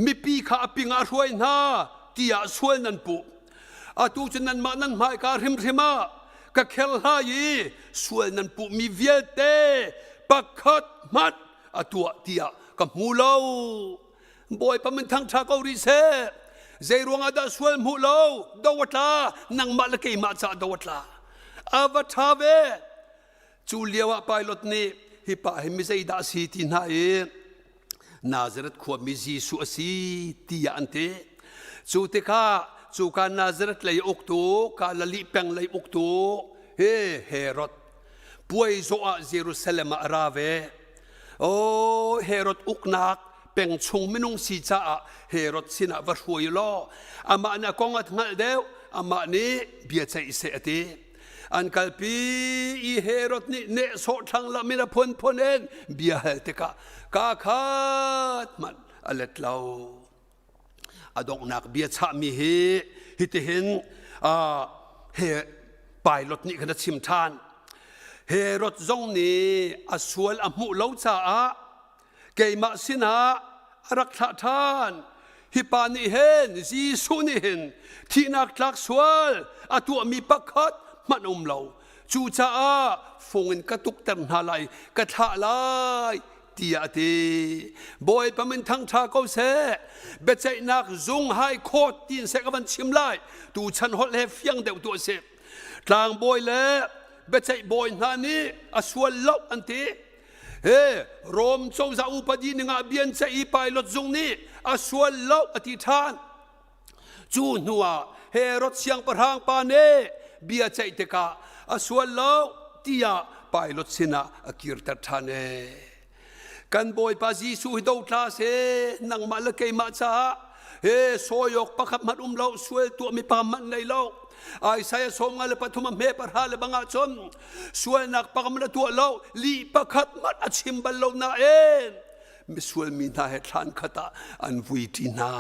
mipi kha a ping ah hruai hna tiah sual nan puh. Atu cu nanmah nan hmaika hrimhrim ah ka khel hna i sual nan puhmi vialte pakhat hmanh a tuah tiah ka hmu lo. Bawipa min thangṭha ko rih seh. Zei ruangah dah sual hmuh lo do a tla nangmah le keimah caah do a tla. A va ṭha ve. Cu lio ah pilot nih hi pa hi mi zeidah a si ti hna i Nazareth khuami Jesuh a si tiah an ti. Cu tikah cuka Nazareth lei uktu, Galilee peng lei uktu he Herod puai zawh ah Jerusalem ah a ra ve. Oh, Herod uknak peng chung minung si caah Herod sinah va hruai law amah nih a kong a hngalh deuh amah nih bia ceih seh a ti. An kalpi i Herod nih nehsawh thlang lam in a phunphun in bia hal tikah kaa khat hmanh a let lo. A donghnak bia chahmi hi hitihin he pilot nih khan a chim ṭhan. Herod zong nih a sual a hmuh lo caah keimah sinah a rak thlah ṭhan. Hi pa nih hin Jesuh nih hin thihnak tlak sual a tuahmi pakhat hmanh um lo. Cucaah fung in ka tukter hna lai, ka thlah lai tiah a ti. Bawipa min thangṭha ko seh. Biaceihnak zung high court tiin seh ka van chim lai. Tuchan holh he fiang deuh tuah sih. Tlangbawi le biaceih bawi hna nih a sual lo an ti. He Rom cozah upadi ningah bian ceih i pilot zung nih a sual lo a ti ṭhan. Cu hnuah Herod siangpahrang pa nih bia ceih tikah a sual lo tiah Pilot sinah a kirter ṭhan ee. Kan Bawipa Jesuh hi dotla seh nangmah le keimah caah he sawi awk pakhat hmanh um lo sual tuahmi pa hmanh nei lo Isaiah 53 a hme pahra le bang ahcun sualnak pakam na tuah lo lih pakhat hmanh a chim bal lo nain misual mi hna he thlan khat ah an vui ṭi hna.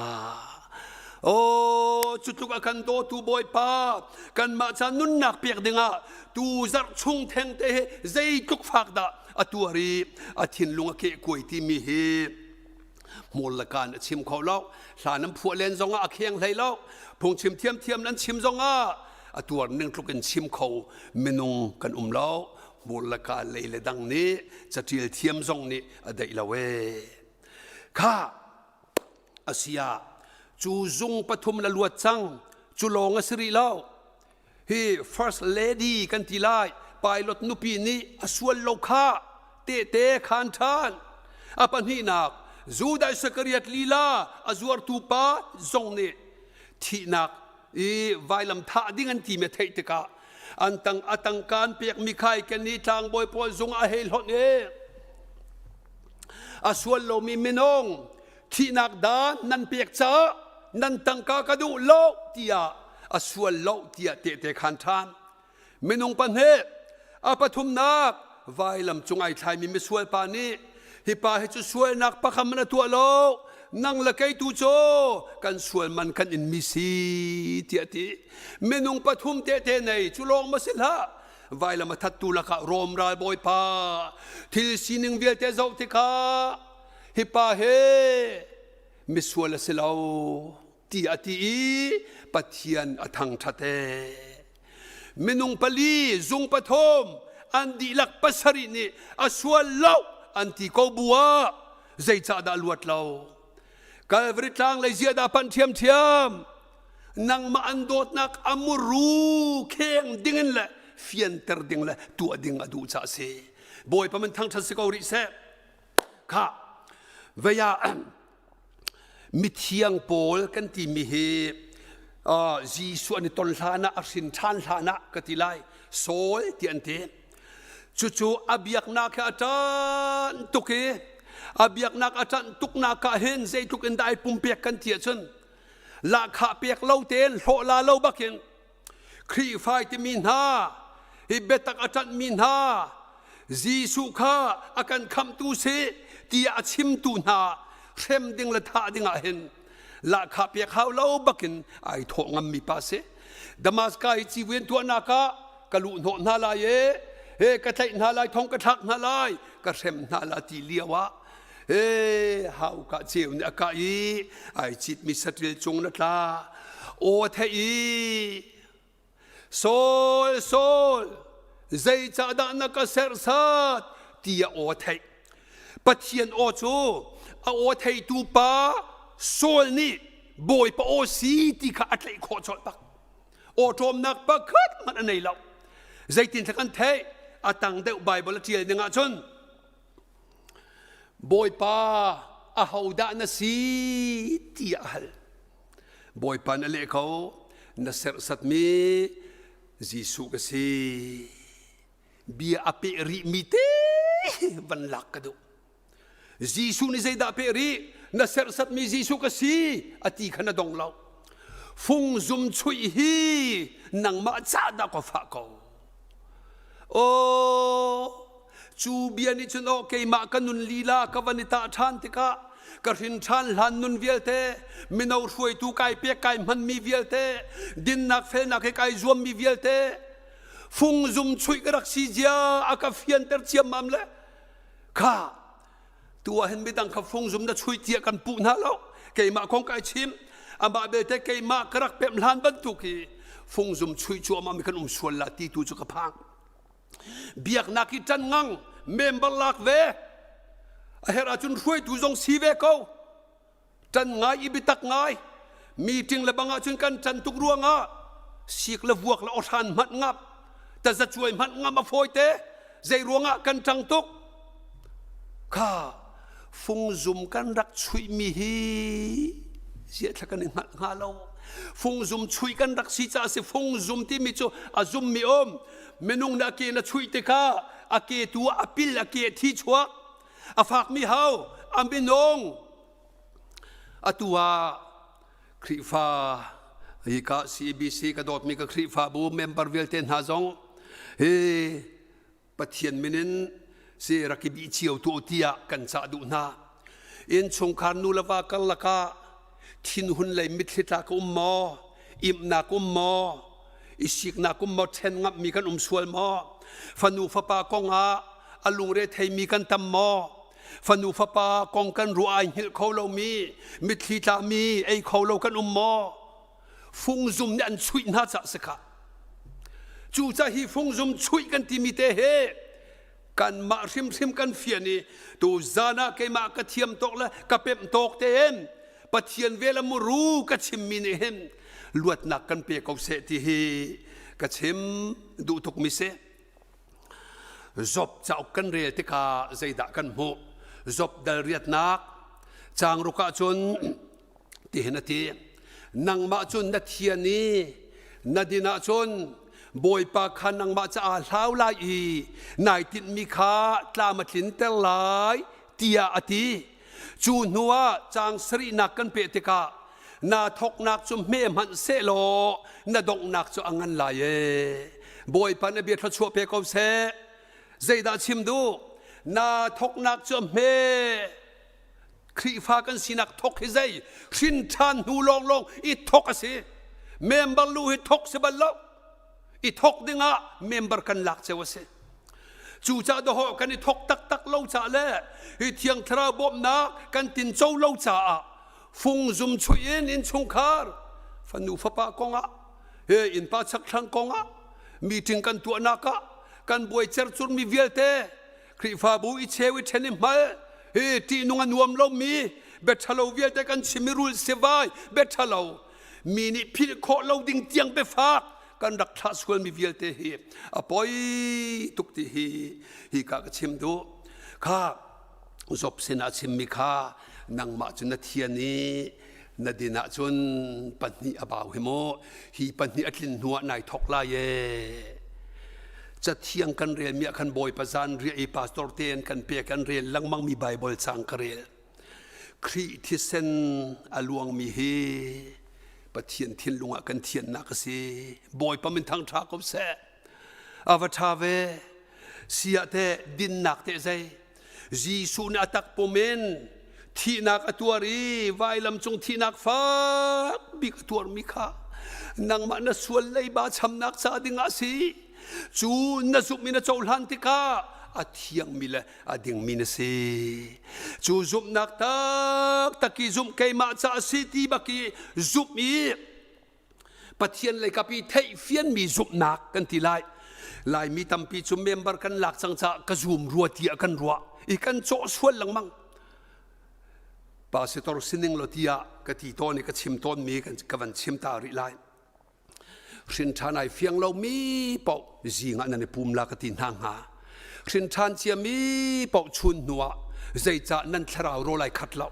Oh, cu tluk a kan dawtu Bawipa, kanmah ca nunnak pek dingah tu zarh chung theng te hi zeitluk fak dah a tuar i a thinlung a kehkuai timi hi hmur le kaan a chim kho lo. Hla nan phuah len zongah a kheng hlei lo. Phungchim thiamthiam nan chim zongah a tuar ning tluk in chim kho minung kan um lo. Hmur le kaan lei le dang nih caṭial thiam zong nih a daih lo ee. Kha asia cu zung pathum la luat cang cu lawng a si rih lo. Hi first lady kan ti lai pilot nupi nih a sual lo kha tehte khan ṭhan. A pahnihnak Judah Isakariat lila a zuartu pa zong nih thihnak i vailam thah ding an ti mi theih tikah an tang a tangka an pekmi khai ken i tlangbawi pawl zung a hei hlonh i a sual lomi minung thihnak dan nan pek caah nan tangka ka duh lo tiah a sual lo tiah tehte khan ṭhan Minung pahnih a pathumnak vailam cung ai thlaimi misual pa nih hi pa hi cu sualnak pakhat man a tuah lo nang le kei tu cu kan sual man kan in mi si tiah ti minung pathum tehte nei cu lawng ma si hlah vailam a thattu lakah Rom ralbawi pa thil sining vialte zoh tikah hi pa he misual a si lo ti a ti i Pathian a thangṭhat ee. Minung pali zung pathum an dihlak pasarih nih a sual lo an ti ko bu ah zeicah dah luat lo? Calvary tlang lei zia dah panh ṭhiamṭhiam? Nangmah an dawtnak a muru kheng dingin le fianter ding le tuah ding a duh caah a si. Bawipa min thangṭhat si ko rih seh. Khah, vei ah Mithiang pawl kan timi hi Jesuh an i ton hlan ah a hrin ṭhan hlan ah ka ti lai Saul ti an ti. Cucu a biaknak hi a ṭan tuk i a biaknak a ṭanh tuknak ah hin zeitluk in dah ai pumpek kan ti ahcun lahkhah pek lo tein hlawh la lo bakin Khrihfa timi hna hi biatak a ṭanhmi hna Jesuh kha a kan khamhtu si tiah a chimtu hna hrem ding le thah ding ah hin. Lahkhah pek hau lo bakin ai thawh ngammi pa si. Damascus i civuan tuahnak ah ka luh hnawh hna lai e, he ka tlaih hna lai, thong ka thlak hna lai, ka hrem hna la ti lio ah he hauka ceu nih a kah i ai citmi saṭil cung na tla. Aw theih i Saul, Saul, zeicahdah na ka serhsat tiah aw theih. Pathian aw cu a aw theitu pa Saul nih Bawipa aw si ti kha a tlaih khawh colh bak. Awṭawmnak pakhat hmanh a nei lo. Zeitin kan theih? A tang deuh Baibal a ṭial ning ahcun Bawipa ahodah na si tiah a hal. Bawipa na leh ko, na serhsatmi Jesuh ka si. Bia a peh rihmi te van lak ka duh. Jesuh nih zeidah peh rih? Na serhsatmi Jesuh ka si a ti kha na dong lo. Fung zum chuih hi nangmah ca dah ka fah ko. Aw, cu bia nih cun aw keimah ka nun lila ka van i tah ṭhan tikah ka hrin ṭhan hlan nun vialte mino hruaitu kai pek kai hmanmi vialte dinnak felnak he kai zuammi vialte fungzum chuih ka rak si zia a ka fianter ciammam le kha tu ah hin midang kha fungzum na chuih tiah kan puh hna lo keimah kong kai chim amah belte keimah ka rak pemh hlan bantuk hi fungzum chuih cuahmah mi kan um sual la ti tu cu ka phang biaknak hi ṭan ngang member lak ve a herh ahcun hruaitu zong si ve ko ṭan ngai i biatak ngai meeting le bang ahcun kan ṭan tuk ruangah sik le vuak le awhran hmanh ngap tazacuai hmanh ngam a fawi te zei ruangah kan ṭang tuk kha fungzum kan rak chuihmi hi ziah thla kan i hngalh hnga lo fungzum chuih kan rak si caah si fungzum timi cu a zummi um minung nih a ke na chuih tikah a ke tu ah a pil a ke thi chuak a fakmi hau a minung atu ah Khrihfa hika CBC ka dawtmi ka Khrihfabu member vialte hna zong hi Pathian min in si rak i bih cio tu tiah kan cah duh hna. Innchungkhar nu le va karlak ah thinhun lei mitthli tla ka um maw? Imnak um maw? I siknak um maw? Ṭhen ngamhmi kan um sual maw? Fanu fapa kong ah a lungre theimi kan tam maw? Fanu fapa kong kan ruah ai hngilh kho lomi, mitthli tlami ei kho lo kan um maw? Fungzum nih an chuih hna cah si kha. Cucah hi fungzum chuih kan timi te he kanmah hrimhrim kan fian i tu zan ah keimah ka thiam tawk le ka pemh tawk te hin Pathian vel a muru ka chimmi nih hin luatnak kan pe ko seh ti hi ka chim duh tukmi si. Job cauk kan rel tikah zeidah kan hmuh? Job dal riatnak caang ruk ah cun tihin a ti nangmah cun na thian i na din ahcun Bawipa kha nangmah caah hlau lai i nai tinhmi kha tlam a tlinter lai tiah a ti cu hnuah caang sarihnak kan peh tikah naa thawknak cu hme hmanh sehlaw na donghnak cu a ngan lai ee Bawipa na bia thluachuah pe ko seh zeidah chim duh naa thawknak cu hme Khrihfa kan sinak thok hi zei hrin ṭhan hnu lawnglawng i thok a si. Member lu hi thok si bal lo. I thok dingah member kan lak cio a si. Cucaah dawhawh kan i thok taktak lo caah le hi Thiang Thlarau bawmhnak kan tinco lo caah fungzum chuih in innchungkhar fanu fapa kongah he innpa chakthlang kongah meeting kan tuahnak ah kan buai cercurmi vialte Khrihfabu i cheu i ṭhen i hmal hi ṭihnung a nuam lomi biaṭhalo vialte kan chim i rul sivai biaṭhalo mi nih philh khawh lo ding tiang biafak kan rak thlah sualmi vialte hi a poi tuk ti hi hi ka ka chim duh kha Job sinah chimmi kha nangmah cu na thian i na din ahcun pahnih a bau hi mu hi pahnih a tlin hnuah nai thok lai e cathiang kan rel mi ah khan bawipa zan riah i pastor te an kan pek an rel lengmang mi bible cang ka rel Khrih thisen a luangmi hi Pathian thinlung ah kan thiannak a si bawipa min thang ṭha ko seh a va ṭha ve siah te dinnak te zei Jesuh nih a tak pum in. Thihnak a tuar i vailam cung thihnak fak bik a tuarmi kha nangmah na sual leiba chamnak ca ding ah si. Cu na zumh i na cohlan tikah a thiangmi le a dingmi na si. Cu zumhnak taktak i zumh keimah ca a si ti bak i zumh i Pathian lei kap i theihfianmi zumhnak kan ti lai. Laimi tampi cu member kan lak cang caah ka zum rua tiah kan ruah i kan cawh sual lengmang. Pastor sining lo tiah ka ti tawn i ka chim tawnmi ka van chim ta rih lai. Hrin ṭhan ai fiang lomi paoh zing ah nan i pum la ka ti hna hnga. Hrin ṭhan ciami paoh chun hnuah zeicah nan thlarau rawl ai khat lo.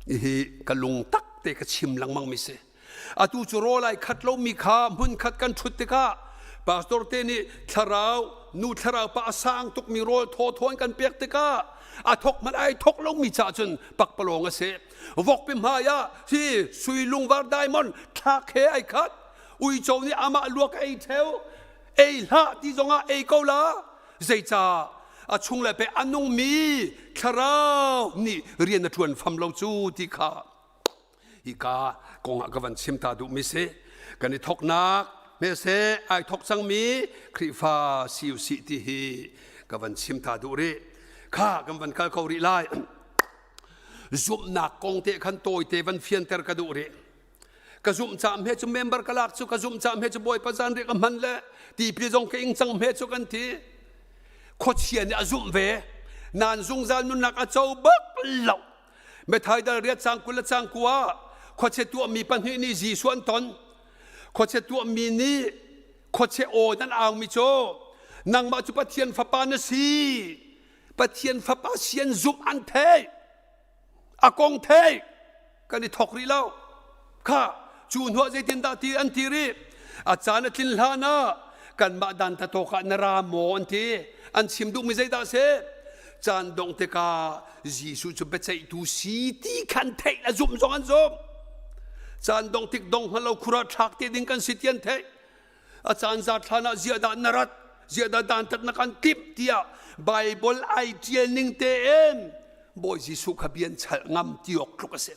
Hihi ka lung tak te ka chim lengmang mi si. Atu cu rawl ai khat lomi kha hmun khat kan ṭhut tikah pastor te nih thlarau nu thlarau pa a sang tukmi rawl thawthawn kan pek tikah a thok hmanh ai thok lomi caah cun pakpalawng a si. Vokpi hmai ah hi sui lungvar diamond thlak he ai khat. Uico nih amah luak ei ṭheo. Ei hlah ti zongah ei ko la. Zeicah a chung le pe a nungmi thlarau nih rian a ṭuan fam lo cu ti kha hika kongah ka van chim ta duhmi si. Kan i thoknak hmese ai thok cangmi Khrihfa si usih ti hi ka van chim ta duh rih. Kha kan van kal ko rih lai. Zumhnak kong te khan tawite van fianter ka duh rih. Ka zumh cam he cu member ka lak cu ka zumh cam he cu Bawipa zanriah ka hman le tipil zong ka ing cang he cu kan ti. Khuachia nih a zumh ve. Nan zungzal nunnak a co bak lo. Methai dal riat cang 20 le cang 9 khuachia tuahmi pahnih nih Jesuh an ton. Khuachia tuahmi nih khuachia aw nan aumi cu nangmah cu Pathian fapa na si. Pathian fapa si an zumh an theih. A kong theih kan i thok rih lo. Kha cu hnuah zeitindah ti an ti rih. A caan a tlin hlan ah kanmah dan tatawk ah na ra maw an ti. An chim duhmi zeidah a si? Caan dongh tikah Jesuh cu biaceihtu si ti khan theih a zumh zong an zumh. Caan dongh tik dong hngal lo khura thlak te ding kan si ti an theih. A caan zat hlan ah ziah dah na rat? Ziah dah dantat na kan timh tiah Baibal ai ṭial ning tein Bawi Jesuh kha bia an chalh ngam ti awk tluk a si.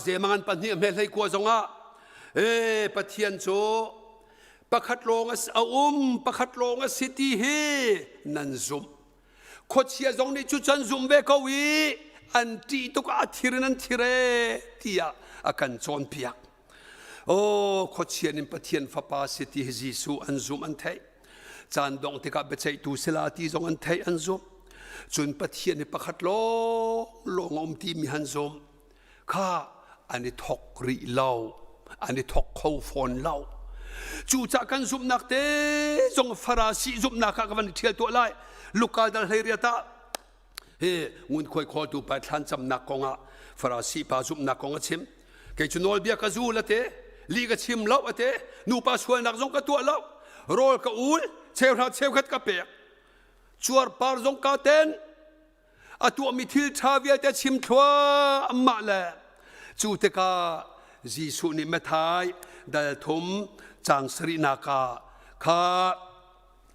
Zemangan pahnih hme hlei kua zongah e Pathian cu pakhat lawng a um pakhat lawng a si ti hi nan zumh. Khuachia zong nih cu can zum ve ko i an ṭih tuk ah a thir in an thir e tiah a kan cawnpiak. Aw khuachia in Pathian fapa si ti hi Jesuh an zumh an theih. Caan dongh tikah biaceihtu sila ti zong an theih an zumh. Cun Pathian hi pakhat lawng lawng a um timi han zumh. Kha an i thok rih lo. An i thok kho fawn lo. Cucah kan zumhnak te zong Farasi zumhnak ah ka van i ṭhial tuah lai. Luka dal 18 ah hi ngunkhuai khawltu pa thlan camnak kongah Farasi pa zumhnak kong a chim. Kei cu nawlbia ka zul a te, li ka chim lo a te, nupa sualnak zong ka tuah lo, rawl ka ul, cheuhra cheukhat ka pek, cuarpar zong ka ten, a tuahmi thil ṭha vialte chim thluahmah le cu tikah Jesuh nih Matthai dal thum caang sarihnak ah kha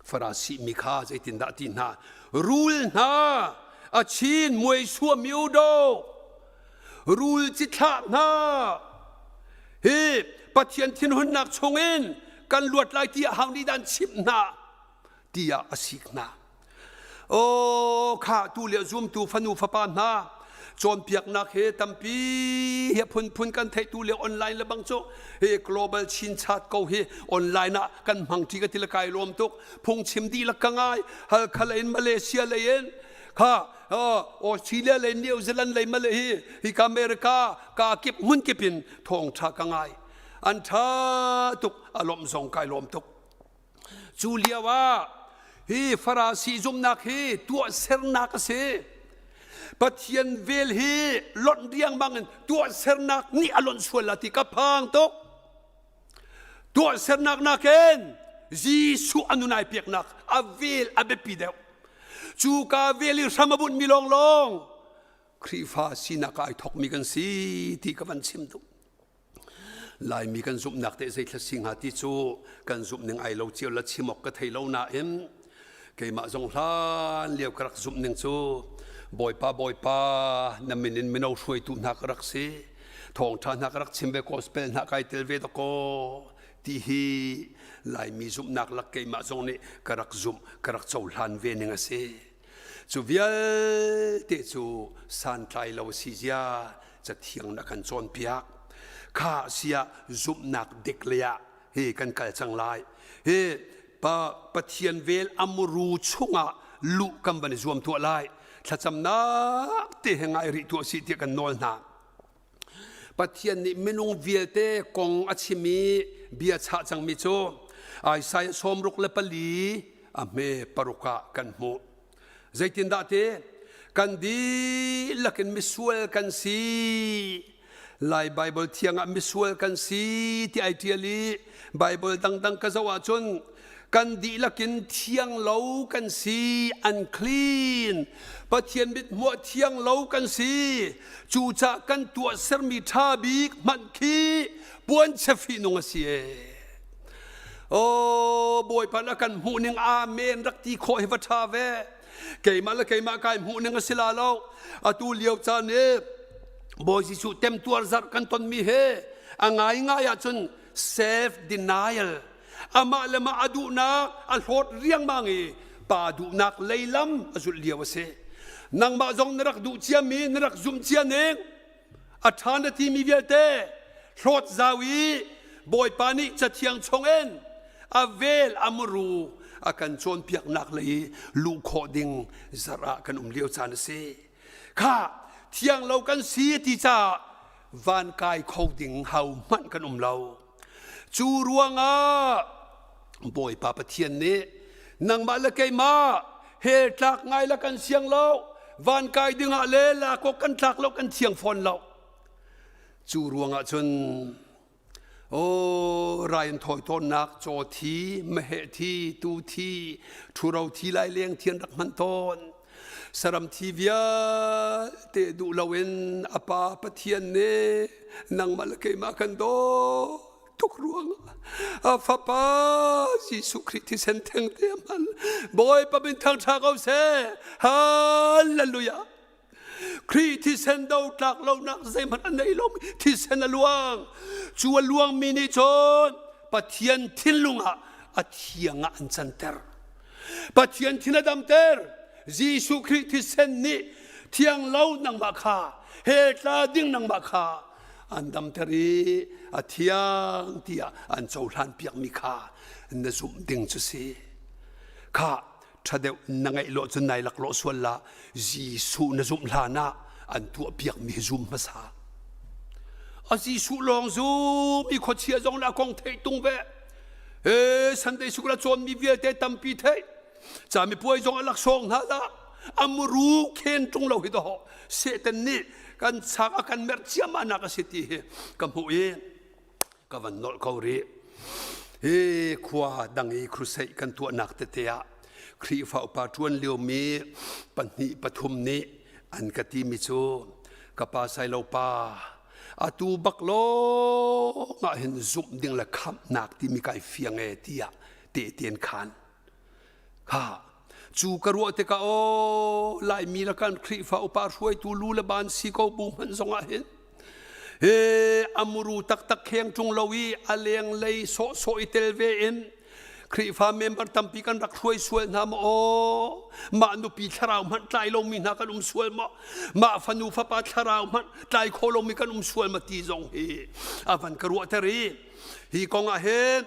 Farasi mi kha zeitindah ti hna rul hna a chin muai suam mi do rul cithlah hna hi Pathian thinhunnak chungin kan luat lai ti hang nih dan chimh hna tiah a sik hna Aw kha tu le zumtu fanu fapa hna cawnpiaknak he tampi he phunphun kan theih tu le online le bang cu hi global chin chat ko hi online ah kan hmang ṭi ka ti le kai lawm tuk phungchim dihlak ka ngai Halkha lei in Malaysia lei in kha Australia lei New Zealand lei Malay hi hi ka America ka kip hmun kip in thawngṭha ka ngai an ṭha tuk a lawmh zong kai lawm tuk Cu lio ah hi Farasi zumhnak hi tuahsernak a si. Pathian vel hi lonh riangmang in tuahsernak nih a lonh sual la ti ka phang tuk. Tuahsernak nakin Jesuh a nun ai peknak a vel a biapi deuh. Cu ka vel i hram a bunhmi lawnglawng Khrihfa sinak ah ai thawkmi kan si ti ka van chim duh. Laimi kan zumhnak teh zeithla si hnga ti cu kan zumh ning ai lo cio la chim awk ka thei lo nain keimah zong hlan lio ka rak zumh ning cu. Bawipa Bawipa na min in mino hruaitu hna ka rak si thawngṭha hna ka rak chim ve gospel hna kai tel ve dakaw ti hi Laimi zumhnak lak keimah zong nih ka rak zumh ka rak cohlan ve ning a si. Cu vialte cu santlai lo si zia cathiang na kan cawnpiak. Kha siah zumhnak dik lei ah hi kan kal cang lai. Hi pa Pathian vel amuru chungah luh kan van i zuam tuah lai. Thlacamnak te he ngai rih tuah sih tiah kan nawl hna. Pathian nih minung vialte kong a chim i bia chah cangmi cu Isaiah 64 a hme paruk ah kan hmuh. Zeitindah ti? Kan dihlak in misual kan si. Lai Baibal thiang ah misual kan si ti ai ṭial i Baibal dangdang ka zoh ahcun kan dihlak in thiang lo kan si unclean Pathian mithmuh thiang lo kan si cucah kan tuahsermi ṭha bik hmanh khi puanchia fihnung a si ee Oh Bawipa na kan hmuh ning amen rak ti khawh hi va ṭha ve keimah le keimah kai hmuh ning a si la lo atu lio caan i Bawi Jesuh temtuar zarh kan tonmi he a ngaingai ahcun self denial amah le mah a duhnak a hlawt riangmang i pa duhnak leilam a zulh lio a si nangmah zong na rak duh ciami na rak zumh cia ning a ṭha na timi vialte hlawt zau i Bawipa nih Cathiang chungin a vel a muru a kan cawnpiaknak lei luh khawh ding zarh ah kan um lio caan a si. Kha thiang lo kan si ti caah van kai kho ding ho hmanh kan um lo. Cu ruangah Bawipa Pathian nih nangmah le keimah hell tlak ngai la kan siang lo van kai dingah le lakawk kan tlak lo kan thiang fawn lo cu ruangah cun o rai an thawi tawnnak caw thi meheh thi tu thi ṭhuro thi lai leng thian rak hman tawn saram thi vialte duh loin a pa Pathian nih nangmah le keimah kan daw tuk ruangah a fapa Jesuh Khrih thisen theng te a hman Bawipa min thangṭha ko seh hallelujah Khrih thisen do tlak lonak zeihmanh a nei lomi thisen a luang cu a luangmi nih cun Pathian thinlung ah a thiang ah an canter Pathian thin a damter Jesuh Khrih thisen nih thiang lo nangmah kha hell tla ding nangmah kha an damter i a thiang tiah an cohlan piakmi kha na zumh ding cu si kha ṭha deuh na ngeih lo cun nai lak lawh sual la Jesuh na zumh hlan ah an tuah piakmi zum hmasa a Jesuh lawng zum i khuachia zong la kong theih tung ve he Sunday school a cawnmi vialte tampi theih cami puai zong a laksawng hna la amuru khen ṭung lo hi to Satan nih kan chak a kan merh ciammah nak a si ti hi ka hmuh i ka van nolh ko rih. Hi khua dang i crusade kan tuahnak tete ah Khrihfa upa ṭuan liomi pahnih pathum nih an ka timi cu ka pa Sailo pa atu bak lawng ah hin zumh ding le khamhnak timi kai fiang e tiah tehte an khan. Kha cu ka ruah tikah aw Laimi le kan Khrihfa upa hruaitu lu le ban si ko bu hmanh zongah hin he amuru taktak kheng ṭung lo i a lenglei sawhsawh i tel ve in Khrihfa member tampi kan rak hruai sual hna maw aw mah nupi thlarau hmanh tlai lomi hna kan um sual maw mah fanu fapa thlarau hmanh tlai kho lomi kan um sual ma ti zong hi a van ka ruahter i hi kong ah hin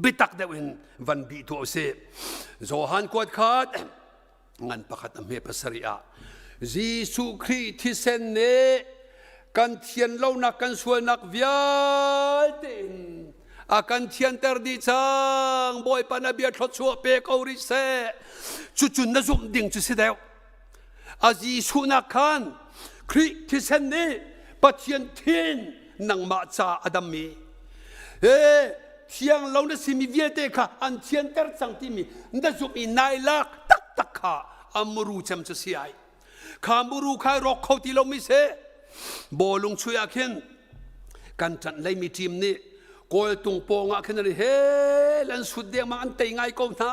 biatak deuh in van bih tuah usih. Johan kuat khat ngan pakhat a hme pasarih ah Jesuh Khrih thisen nih kan thian lonak kan sualnak vialte in a kan thianter dih cang Bawipa na bia thluachuah pe ko rih seh cucun na zumh ding cu si deuh a Jesuh nak khan Khrih thisen nih Pathian thin nangmah ca a dammi he thiang lo na simi vialte kha an thianter cang timi na zumh i nai lak taktak kha a muru cem cu si ai kha muru kha rawk kho ti lomi si bawlung chui ah khin kan ṭanh leimi team nih kawltung pawng ah khin an he an sut dengmang an tei ngai ko hna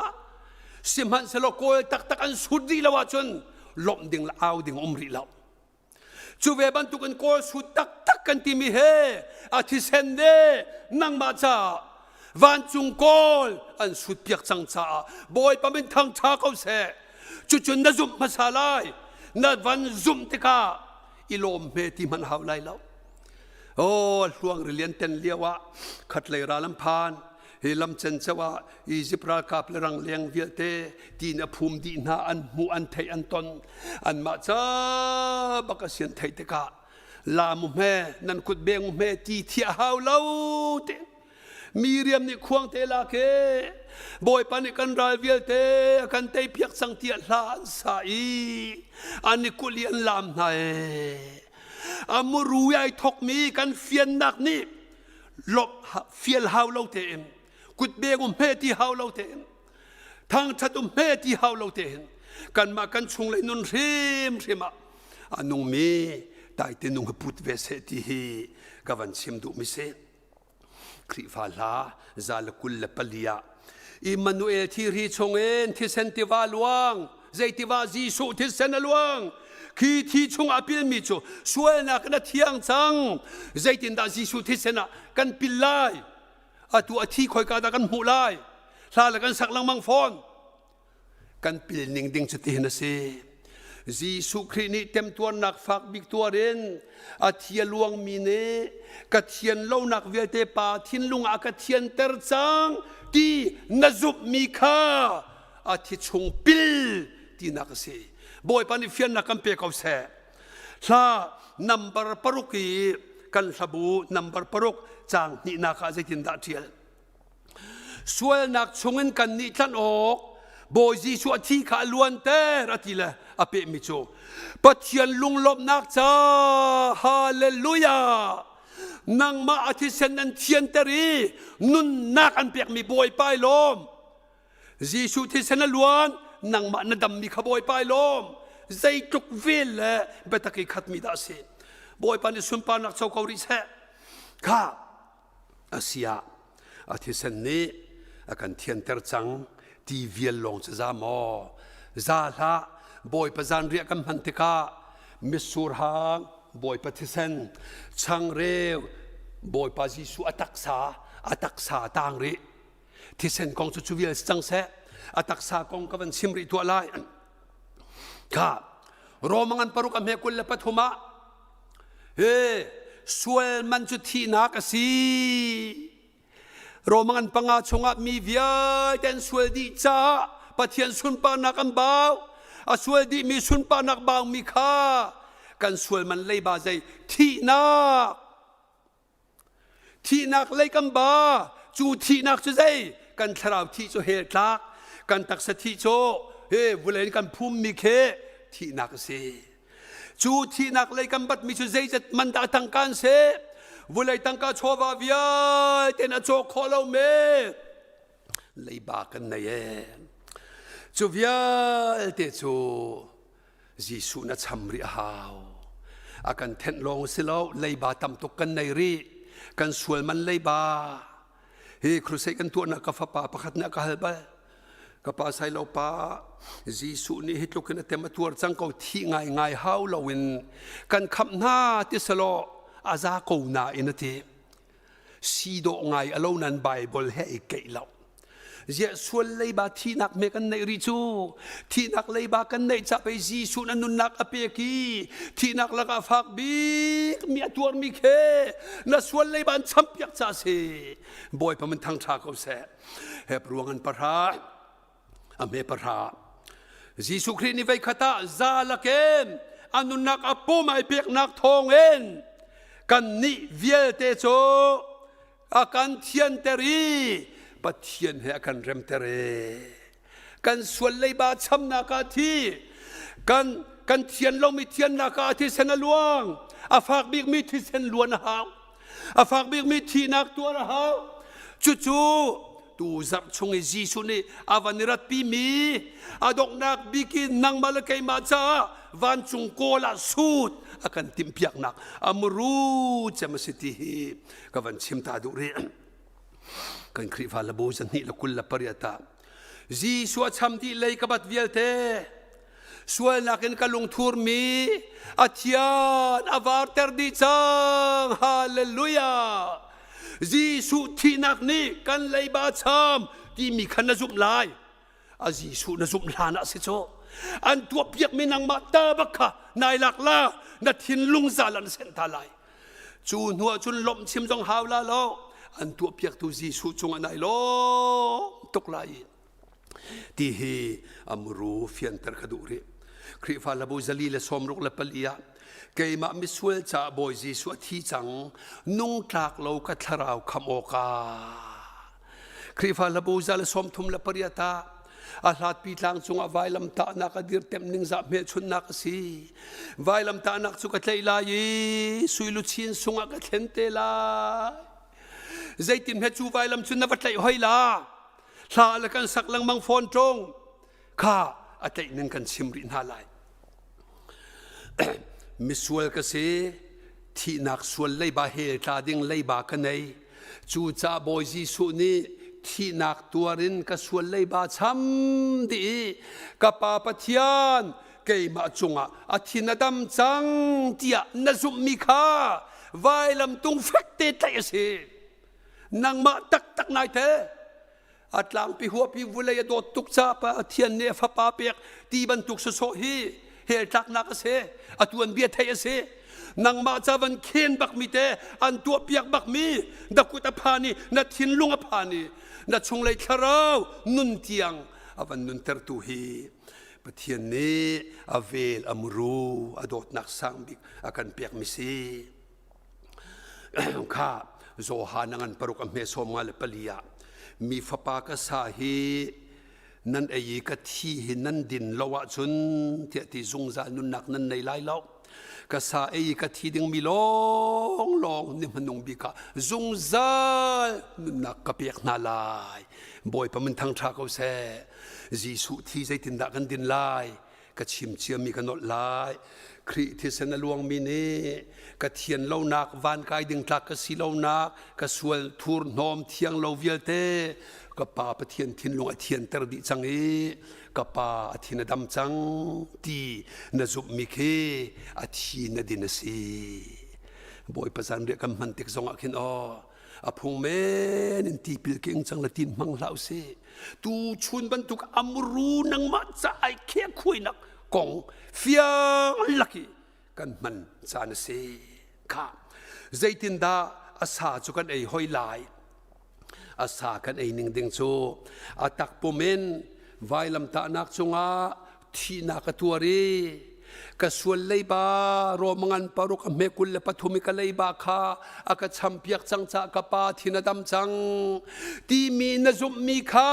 sihmanhsehlaw kawl taktak an sut rih lo ahcun. Lawmh ding le au ding um rih lo. Cu ve bantukin kawl sut taktak kan timi he a thisen le nangmah caah vancung kawl an sut piak cang caah Bawipa min thangṭha ko seh. Cucun na zumh hmasa lai. Na van zumh tikah i lawm hme ti hmanh hau lai lo. Oh, hluang rilian ten lio ah khatlei ral an phan. Hi lam cenceo ah Izipt ralkap le rangleng vialte tiin a phum dih hna an hmuh an theih an ton anmah ca bak a sian theih tikah la mu hme nan kut beng mu hme ti thiah hau lo te Miriam nih khuang te la ke Bawipa nih kan ral vialte a kan tei piak cang tiah hla an sa i an i kulh i an lam hna e a muru ai thokmi kan fiannak nih lawmh fial hau lo tein kutbeng um hme ti hau lo tein thangthat um hme ti hau lo tein kanmah kan chunglei nun hrimhrim ah a nungmi taite nung hi put ve seh ti hi ka van chim duhmi si Khrihfa hla za le 24 ah Immanuel thihri chungin thisen tiva luang zei tiva Jesuh thisen a luang khi thi chung ah pilmi cu sualnak in a thiang cang zeitindah Jesuh thisen ah kan pil lai atu a thi khoika dah kan hmuh lai hla le kan sak lengmang fawn kan pil ning ding cu tihin a si Jesuh Khrih nih temtuarnak fak bik tuar in a thi a luangmi nih ka thian lonak vialte pa thinlung ah ka thianter cang ti na zumhmi kha a thi chung pil tinak a si Bawipa nih fiannak kan pe ko seh hla number paruk i kan hlabu number paruk caang hnihnak ah zeitindah ṭial sualnak chungin kan nih tlanh awk Bawi Jesuh a thi kha a luanter a ti le a pehmi cu Pathian lunglawmhnak ca hallelujah nangmah a thisen an thianter i nunnak an pekmi Bawipa i lawm Jesuh thisen a luan nangmah na dammi kha Bawipa i lawm zeitluk vel le biatak i khatmi dah a si Bawipa nih sunparnak co ko rih seh kha a si ah a thisen nih a kan thianter cang ti vial lawng cu za maw za hlah Bawipa zanriah kan hman tikah mitsur hang Bawipa thisen changreu Bawipa Jesuh a taksa a taksa tang rih thisen kong cu cu vial si cang seh a taksa kong ka van chim rih tuah lai kha Roma ngan paruk a hme 23 ah he sual man cu thihnak a si Roma ngan panga chungah mi vialte an sual dih caah Pathian sunparnak an bau a sual dihmi sunparnak baumi kha kan sual man leiba zei thihnak Thihnak lei kan ba. Cu thihnak cu zei? Kan thlarau thih cu hell tlak. Kan taksa thih cu he vulei in kan phummi khi thihnak a si. Cu thihnak lei kan batmi cu zeizat man dah tangka an si? Vulei tangka chawva vialte in a cawk khawh lo me. Leiba kan nei ee. Cu vialte cu Jesuh na cham rih a hau. A kan thenh lawng si lo, leiba tam tuk kan nei rih. Kan sual man leiba. Hi crusade kan tuahnak ka fapa pakhat nih a ka hal bal. Ka pa sai lo pa, Jesuh nih hi tluk in a tem a tuar cang ko thi ngai ngai hau loin kan khamh hna ti selaw a za ko na in a ti. Si dawh ngai a lo nan Bible he i keih lo. Ziah sual leiba thihnak me kan neih rih cu thihnak leiba kan neih ca pei Jesuh na nunnak a pek i thihnak lakah fak bik mi a tuarmi khe na sual leiba an champiak ca si Bawipa min thangṭha ko seh Hebruang an pahra a hme pahra Jesuh Khrih nih voikhat ah za lakin a nunnak a pum ai peknak thawngin kannih vialte cu a kan thianter i Pathian he a kan remter i kan sual leiba chamnak ah thi kan kan thian lomi thiannak ah thisen a luang a fak bikmi thisen luan a hau a fak bikmi thihnak tuar a hau cucu tu zarh chung i Jesuh nih a van i ratpimi a donghnak bik in nangmah le keimah caah vancung kawl ah sut a kan timhpiaknak a muru cem a si ti hi ka van chim ta duh rih kan Khrihfa labu 228 ah Jesuh a cham dih lei ka bat vialte. Sualnak in ka lungthurmi a thian a varter dih cang. Hallelujah. Jesuh thihnak nih kan leiba cham timi khan na zumh lai. A Jesuh na zumh hlan ah si cu. An tuahpiakmi nangmah ta bak kha nai lak la na thinlung zal an senh ta lai. Cu hnu ah cun lawmh chim zong hau la lo. An tuahpiaktu Jesuh cungah nai lawm tuk lai. Ti hi a muru fianter ka duh rih. Khrihfa hlabu 464 ah keimah misual ca Bawi Jesuh a thi cang nung tlak lo ka thlarau khamh awkah Khrihfa hlabu 138 ah a hlatpi tlang cungah vailam tahnak a dir temh ningzah hmelchunhnak a si. Vailam tahnak cu ka tlaih lai i sui luchin sungah ka thlen te lai. Zeitin he cu vailam cu na va tlaih hoi la? Hla le kan sak lengmang fawn ṭung. Kha a tlaih ning kan chim rih hna lai. Misual ka si, thihnak sual leiba hel tla ding leiba ka nei. Cucaah Bawi Jesuh nih thihnak tuar in ka sual leiba cham dih i ka Pa Pathian keimah cungah a thin a dam cang tiah na zumhmi kha vailam tung fek te tlaih a si. Nangmah taktak nai tel. A tlangpi huapi vulei a dawt tuk ca Pathian nih a fapa pek ti bantuk sawsawh hi hell tlaknak a si. A tuanbia theih a si. Nangmah ca van khen bakmi te an tuahpiak bakmi na kut a phan i na thinlung a phan i na chunglei thlarau nun tiang a van nuntertu hi Pathian nih a vel a muru a dawtnak sang bik a kan pekmi si. Kha Johan a ngan paruk a hme 54 ah mi fapa ka sa hi nan ei i ka thi hi nan din lo ahcun tiah ti zungzal nunnak nan nei lai lo. Ka sa ei i ka thi dingmi lawnglawng ni hmanung bik ah zungzal nunnak ka pek hna lai. Bawipa min thangṭha ko seh. Jesuh thi zeitindah kan din lai? Ka chim ciami ka nolh lai. Khrih thisen a luangmi nih ka thian lonak, van kai ding tlak ka si lonak, ka sual thur hnawm thiang lo vialte ka Pa Pathian thinlung a thianter dih cang i ka Pa a thin a dam cang ti na zumhmi khi a thi na din a si. Bawipa zanriah kan hman tik zongah khin aw a phung men in tipil king cang le tin hmang hlah usih. Tu chun bantuk amru nangmah ca ai khek khuainak kong fiang laki kan hman caan a si. Kha zeitindah a sa cu kan ei hoi lai? A sa kan ei ning ding cu a takpum in vailamtahnak cungah thihnak a tuar i ka sual leiba Romangan paruk a hme 23 i ka leiba kha a ka champiak cang ca ka pa thin a dam cang timi na zumhmi kha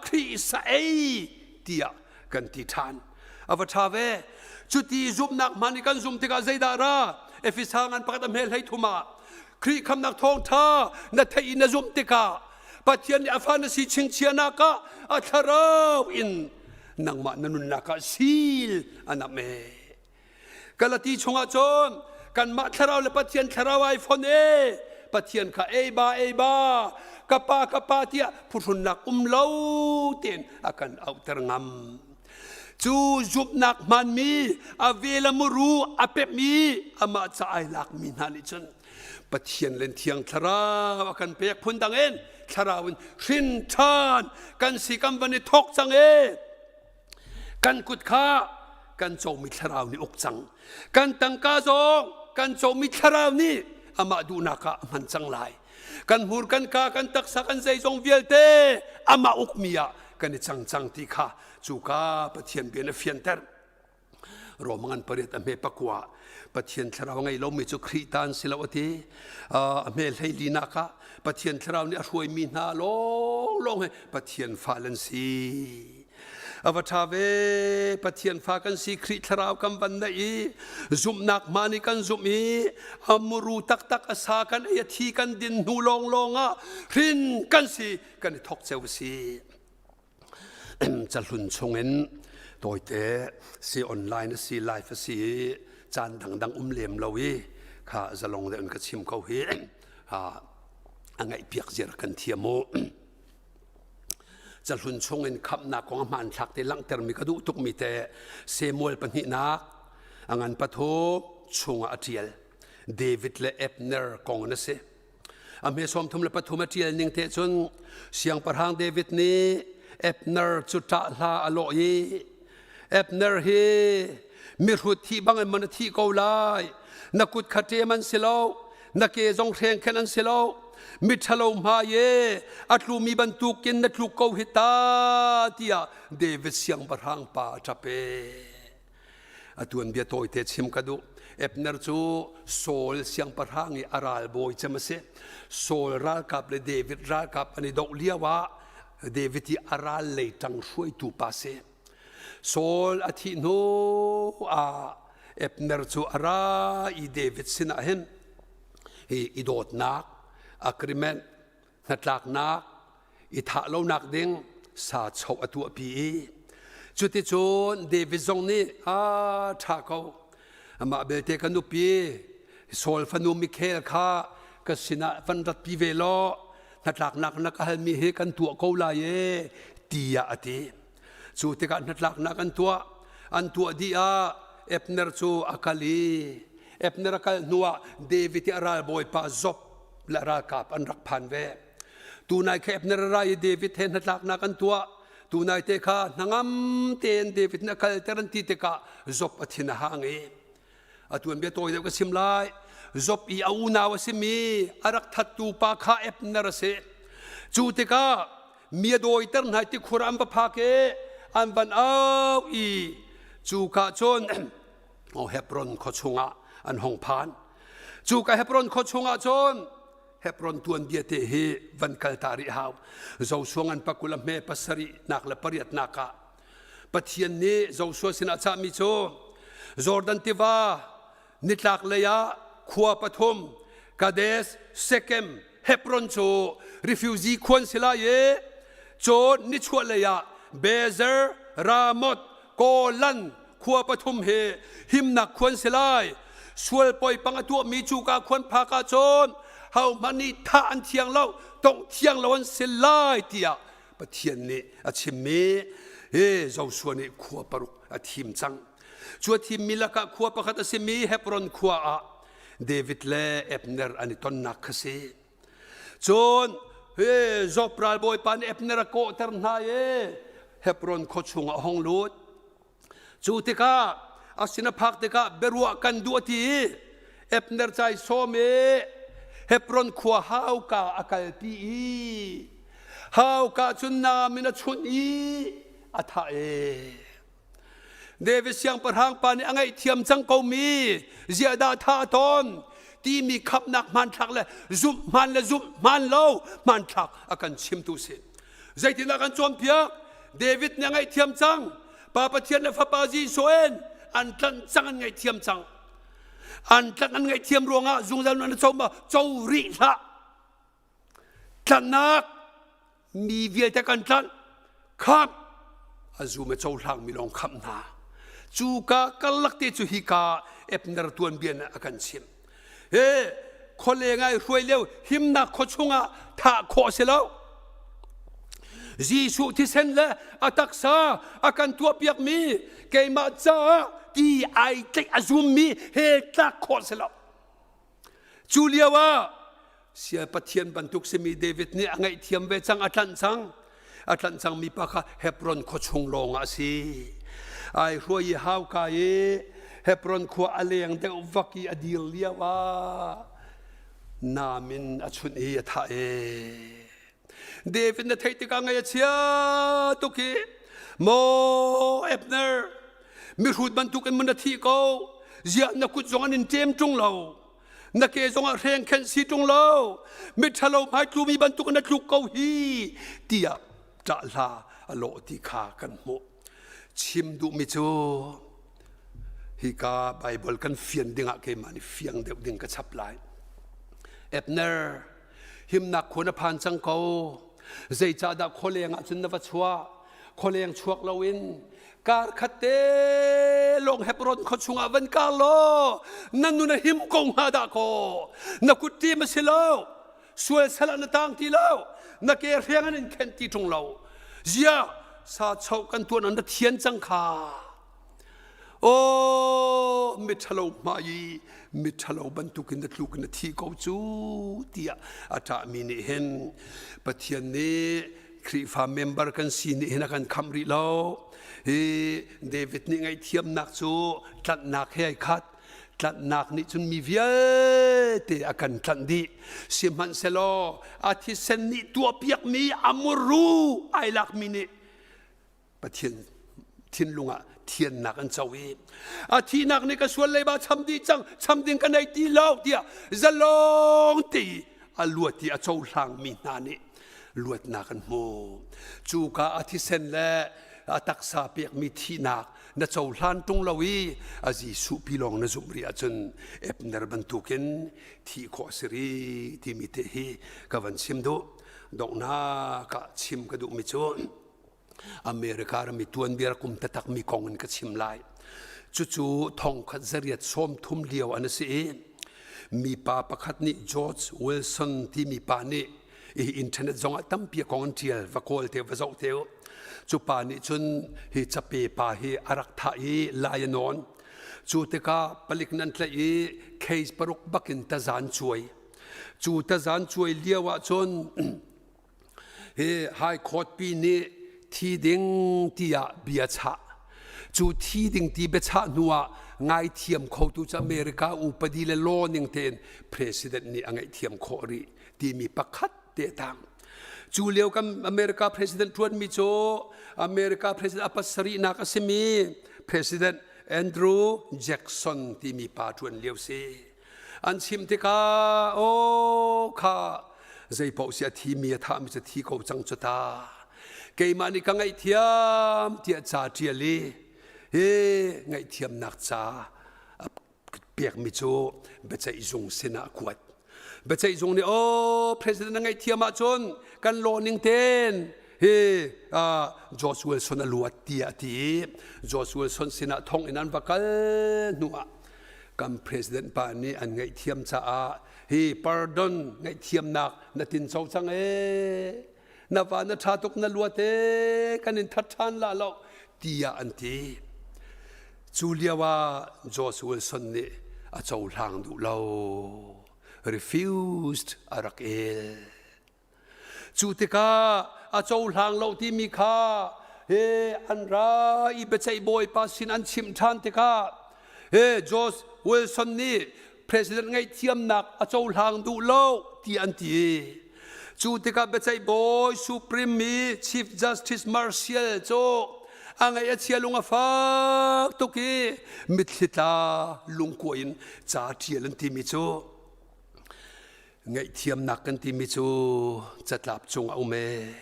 Khrih sa ei tiah kan ti ṭhan. A va ṭha ve. Cuti zumhnak hman i kan zumh tikah zeidah ra? Efesa ngan pakhat a hme 33 ah Khrih khamnak thawngṭha na theih i na zumh tikah Pathian nih a fa na si chingchiahnak ah a thlarau in nangmah na nunnak ah sil a nam e. Galati chungah cun kanmah thlarau le Pathian thlarau ai fon e. Pathian kha ei ba ei ba ka pa ka pa tiah phuhrunnak um lo tein a kan auhter ngam. Cu zumhnak hmanmi a vel a muru a pepmi amah ca ai lakmi hna nih cun Pathian len thiang thlarau a kan pek phun dang in thlarau in hrin ṭhan kan si kan van i thawk cang e. Kan kut kha kan comi thlarau nih uk cang. Kan tangka zong kan comi thlarau nih amah duhnak ah a hman cang lai. Kan hmur kan ka kan taksa kan zeizong vialte amah ukmi ah kan i cang cang ti kha cuka Pathian bia na fianter. Rom ngan pariat a hme pakua Pathian thlarau ngei lomi cu Khrih ta an si lo a ti. A hme hleili nak ah Pathian thlarau nih a hruaimi hna lawnglawng he Pathian fale an si. A va ṭha ve Pathian fa kan si Khrih thlarau kan van neih i zumhnak hma nih kan zumh i a muru taktak a sa kan ei a thi kan din hnu lawnglawng ah hrin kan si kan i thok ceu a si. Cahlun chungin tawite si online a si live a si i caan dangdang um lem lo i kha zalong deuh in ka chim ko hi a ngaihpiak ziar kan thiam u. Cahlun chungin khamhnak kong a hmanthlak te langhtermi ka duh tukmi te Samuel pahnihnak a ngan pathum chungah a ṭial. David le Abner kong an si. A hme 33 a ṭial ning te cun siangpahrang David nih Abner cu ṭah hla a lawh i Abner hi mihrut thih bangin man a thih ko lai. Na kut kha ṭem an si lo, na ke zong hreng khen an si lo. Miṭhalo hmai e a tlumi bantukin na tluk ko hi ta tiah David siangpahrang pa a ṭap e. A tuanbia tawite chim ka duh. Abner cu Saul siangpahrang i a ralbawi cem a si. Saul ralkap le David ralkap an i doh lio ah David i a ral lei ṭang hruaitu pa si. Saul a thih hnu ah Abner cu a ra i David sinah hin hi i dawtnak agreement hnatlaknak i thah lonak ding sa choh a tuahpi i cuticun David zong nih a ṭha ko amah belte ka nupi Saul fanu Mikhail kha ka sinah van ratpi ve law hnatlaknak na ka halmi hi kan tuah ko lai e tiah a ti. Cu tikah hnatlaknak an tuah. An tuah dih ah Abner cu a kal i Abner a kal hnuah David i a ralbawipa Job le ralkap an rak phan ve. Tunai kha Abner a ra i David he hnatlaknak an tuah. Tunai te kha hnangam tein David nih a kalter an ti tikah Job a thin a hang i a tuanbia tawi deuh ka chim lai. Job i a unau a simi a rak thattu pa kha Abner a si. Cu tikah mi a dawiter hna tikhur an va phak i an van au i cu ka cun Hebron khua chungah an hong phan. Cu ka Hebron khua chungah cun Hebron tuanbia te hi van kal ta rih hau. Joshua ngan pakul a hme pasarih nak le pariat nak ah Pathian nih Joshua sinah cahmi cu Jordan tiva nitlak lei ah khua pathum Kadesh, Shechem, Hebron cu refugee khuan si lai i cun nichuah lei ah Bezer, Ramoth, Golan khua pathum hi himnak khuan si lai. Sual poipang a tuahmi cu ka khuan phak ahcun hohmanh nih thah an thiang lo, tongh thiang lo an si lai tiah Pathian nih a chimmi hi Joshua nih khua paruk a thim cang. Cu a thimmi lakah khua pakhat a simi Hebron khua ah David le Abner an i tonnak kha si. Cun hi Job ralbawipa nih Abner a kawhter hna i Hebron khua chungah a hung lut. Cu tikah a sin a phak tikah biaruah kan duh a ti i Abner cai sawm i Hebron khua hauka a kalpi i hauka cun nam in a chunh i a thah e. David siangpahrang pa nih a ngaihthiam cang komi ziahdah thah a tawn timi khamhnak hmanthlak le zumh hmaan le zumh hmaan lo hmanthlak a kan chimtu si. Zeitindah kan cawnpiak? David nih a ngaihthiam cang. Pa Pathian le Fapa Jesuh in an tlanh cang an ngaihthiam cang. An tlanh an ngaihthiam ruangah zungzal nun an co ma co rih hlah. Tlanhnak mi vialte kan tlanh khamh a zum a cohlang mi lawng khamh hna. Cu ka karlak te cu hika Ebner tuanbia nih a kan chimh. He khualeng ai hruai lio himnak khua chungah thah khawh si lo. Jesuh thisen le a taksa a kan tuahpiakmi keimah caah ti ai tlaih a zummi he tlak khawh si lo. Cu lio ah sia Pathian bantuk simi David nih a ngaihthiam ve cang a tlanh cang. A tlanh cangmi pa kha Hebron khua chung lawng ah a si. Ai hruai i hauka i Hebron khua a leng deuh vak i a dir lio ah nam in a chunh i a thah e. David na theih tikah ngaih a chia tuk i maw Abner mihrut bantuk in mun na thih ko ziah na kut zong an in ṭem ṭung lo na ke zong ah hreng khenh si ṭung lo miṭhalo hmai tlumi bantuk in na tluk ko hi tiah ṭah hla a lawh ti kha kan hmuh chim duhmi cu hika Bible kan fian dingah keimah nih fiang deuh ding ka chap lai Abner himnak khua na phan cang ko zeicahdah khualeng ah cun na va chuah khualeng chuak loin kar khat te lawng Hebron khua chungah van kar law na nun a him ko hnga dah kaw na kut ṭim a si lo sual sal ah na tang ti lo na ke hreng an in khenh ti ṭung lo. Ziah sa choh kan tuan an ra thian cang kha. Aw miṭhalo hmai i miṭhalo bantukin na tluk in na thi ko cu tiah a ṭahmi nih hin Pathian nih Khrihfa member kan si nih hin a kan khamh rih lo. Hi David nih ngaihthiamnak cu tlanhnak he ai khat. Tlanhnak nih cun mi vialte a kan tlanh dih. Sihmanhsehlaw a thisen nih tuahpiakmi a muru ai lakmi nih Pathian thinlung ah thiannak an co i a thihnak nih ka sual leiba cham dih cang cham ding ka nei ti lo tiah zalong te i a luat i a cohlangmi hna nih luatnak an hmu cuka a thisen le a taksa pekmi thihnak na cohlan ṭung lo i a Jesuh pi lawng na zumh rih ahcun Ebner bantukin thih khawh a si rih timi te hi ka van chim duh donghnak ah chim ka duhmi cu America ram i tuanbia kum taktakmi kong in ka chim lai. Cucu thongkhat zariat 30 lio an si i mipa pakhat nih George Wilson timi pa nih i internet zong ah tampi a kong an ṭial va kawl te va zoh te u. Cu pa nih cun hi cape pa hi a rak thah i lai a nawn. Cu tikah palik nan tlaih i case paruk bakin tazan cuai. Cu tazan cuai lio ah cun Hi High Court pi nih thi ding tiah bia chah. Cu thi ding ti biachah hnu ah ngaithiam khotu cu America upadi le law ning tein president nih a ngaihthiam khawh rih timi pakhat te tang. Cu lio kan America president ṭuanmi cu America president a pasarihnak a simi President Andrew Jackson timi pa ṭuan lio si. An chim tikah aw kha zeipaoh si a thimi a thahmi cu thi ko cang cu ta. Keimah nih ka ngaihthiam tiah ca ṭial i hi ngaihthiamnak ca a pekmi cu biaceih zung sinah a kuat. Biaceih zung nih aw president na ngaihthiam ahcun kan law ning tein hi George Wilson a luat tiah a ti i George Wilson sinah thong in an va kal hnuah kan president pa nih an ngaihthiam caah hi pardon ngaihthiamnak na tinco cang ee na va na ṭha tuk na luat ee kan in that ṭhan la lo tiah an ti cu lio ah George Wilson nih a cohlang duh lo refused a rak el Cu tikah a cohlang lo timi kha he an ra i biaceih bawipa sin an chimh ṭhan tikah he George Wilson nih president ngaihthiamnak a cohlang duh lo ti an ti. Cu tikah biaceih bawi Supreme mi Chief Justice Marshall cu a ngaih a chia lung a fak tuk i mitthli tla lungkuai in ca ṭial an timi cu Ngaihthiamnak kan timi cu catlap cung a um ee.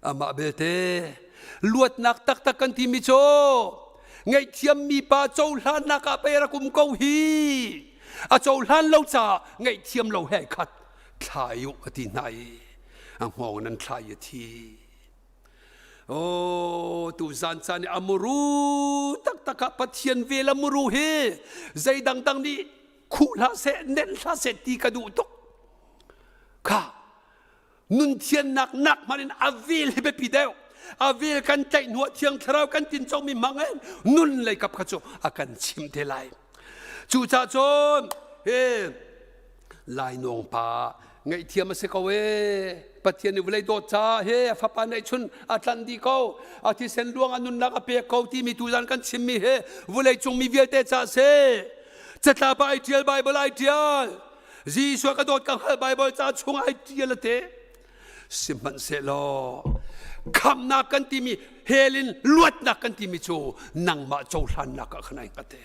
Amah belte luatnak taktak kan timi cu ngaihthiammi pa cohlannak ah pei rak um ko hi. A cohlan lo caah ngaihthiam lo he khat thlai u a ti hna i a hngawng in an thlai i a thi. Oh, tu zan caan i a muru taktak ah Pathian vel a muru hi zei dangdang nih khuh hlah seh nenh hlah seh ti ka duh tuk kha nun thiannak nak hmanh in a vel hi biapi deuh a vel kan tlaih hnuah thiang thlarau kan tinco mi hmang in nun lei kap kha cu a kan chim te lai cucaah cun he lainawng pa ngaihthiam a si ko ee Pathian nih vawlei dawt ca he a fapa neihchun a tlanh dih ko a thisen luang a nunnak a pek ko timi tuzan kan chimmi he vawlei cung mi vialte ca si catlap ah ai ṭial Bible ai ṭial Jesuh ka dawt ka hngalh Bible ca chung ai ṭial a te sihmanhsehlaw khamnak kan timi hell in luatnak kan timi cu nangmah cohlannak ah khan ai hngat e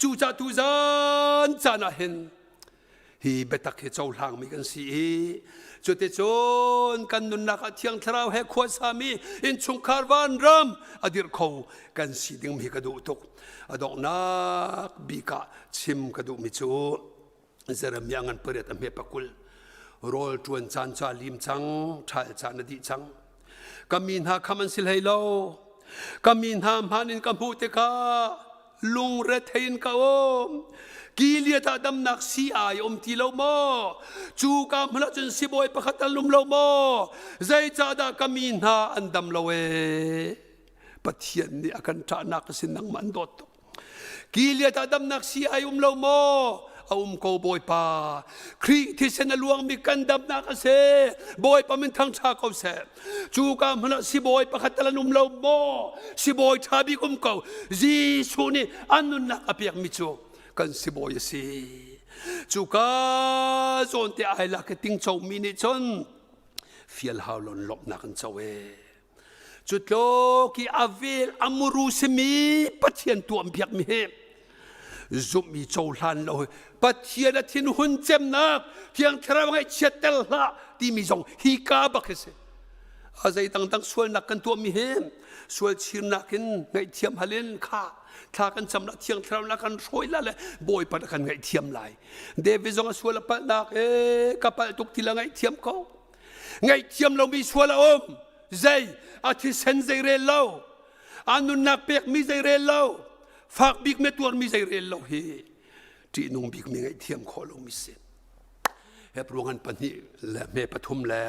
cucah tuzan caan ah hin hi biatak hi cohlangmi kan si i cuticun kan nunnak ah thiang thlarau he khuasami innchungkhar vanram a dirh kho kan si ding hi ka duh tuk a donghnak bik ah chim ka duhmi cu Jeremiah ngan pariat a hme pakul rawl ṭuan caan cu a lim cang ṭhal caan a dih cang ka mi hna kham an si hlei lo ka mi hna hmaan in ka hmuh tikah. Lungre thei in ka um. Gilead ah damnak sii ai um ti lo maw? Cu ka hmun ah cun sibawi pakhat an um lo maw? Zeicahdah ka mi hna an dam lo ee? Pathian nih a kan ṭahnak a si nangmah an dawt tuk. Gilead ah damnak sii ai um lo maw? A um ko Bawipa. Khrih thisen a luangmi kan damnak a si. Bawipa min thangṭha ko seh. Cu ka hmun ah sibawi pakhat tal an um lo maw? Sibawi ṭha bik um ko. Jesuh nih an nunnak a pekmi cu kan sibawi a si. Cuka zawn te ai lak i tingcomi nih cun fial hau lon lawmhnak an co ee. Cu tluk i a vel a muru simi Pathian tuampiakmi hi zumhmi cohlan lo Pathian a thinhun cemnak Thiang Thlarau ngaihchiat tel hlah timi zong hi ka bak hi si. A zei dangdang sualnak kan tuahmi hi sual chirnak in ngaihthiam hal in kha thla kan cam la Thiang Thlarau na kan hruai la le Bawipa na kan ngaihthiam lai. David zong a sual a palhnak e ka palh tuk ti la ngaihthiam ko. Ngaihthiam lomi sual a um. Zei a thisen zei rel lo. A nunnak pekmi zei rel lo. Fak bik me tuarmi zei rel lo hi ṭihnung bikmi ngaihthiam khawh lomi si. Hebru ngan pahnih le hme pathum le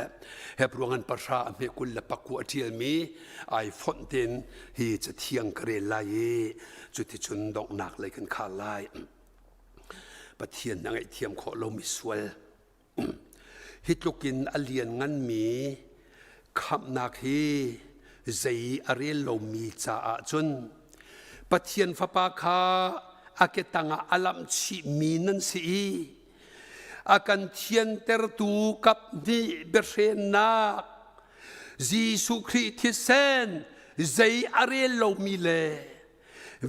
Hebru ngan pahra hme 21 a ṭialmi ai fonh tein hi cathiang ka rel lai i cuticun donghnak lei kan khar lai. Pathian na ngaihthiam khawh lomi sual Hi tluk in a liannganmi khamhnak hi zei a rel lomi caah cun Pathian Fapa kha a ke tangah a lamh chihmi nan si i a kan thiantertu kaphnih biahrennak Jesuh Khrih thisen zei a rel lomi le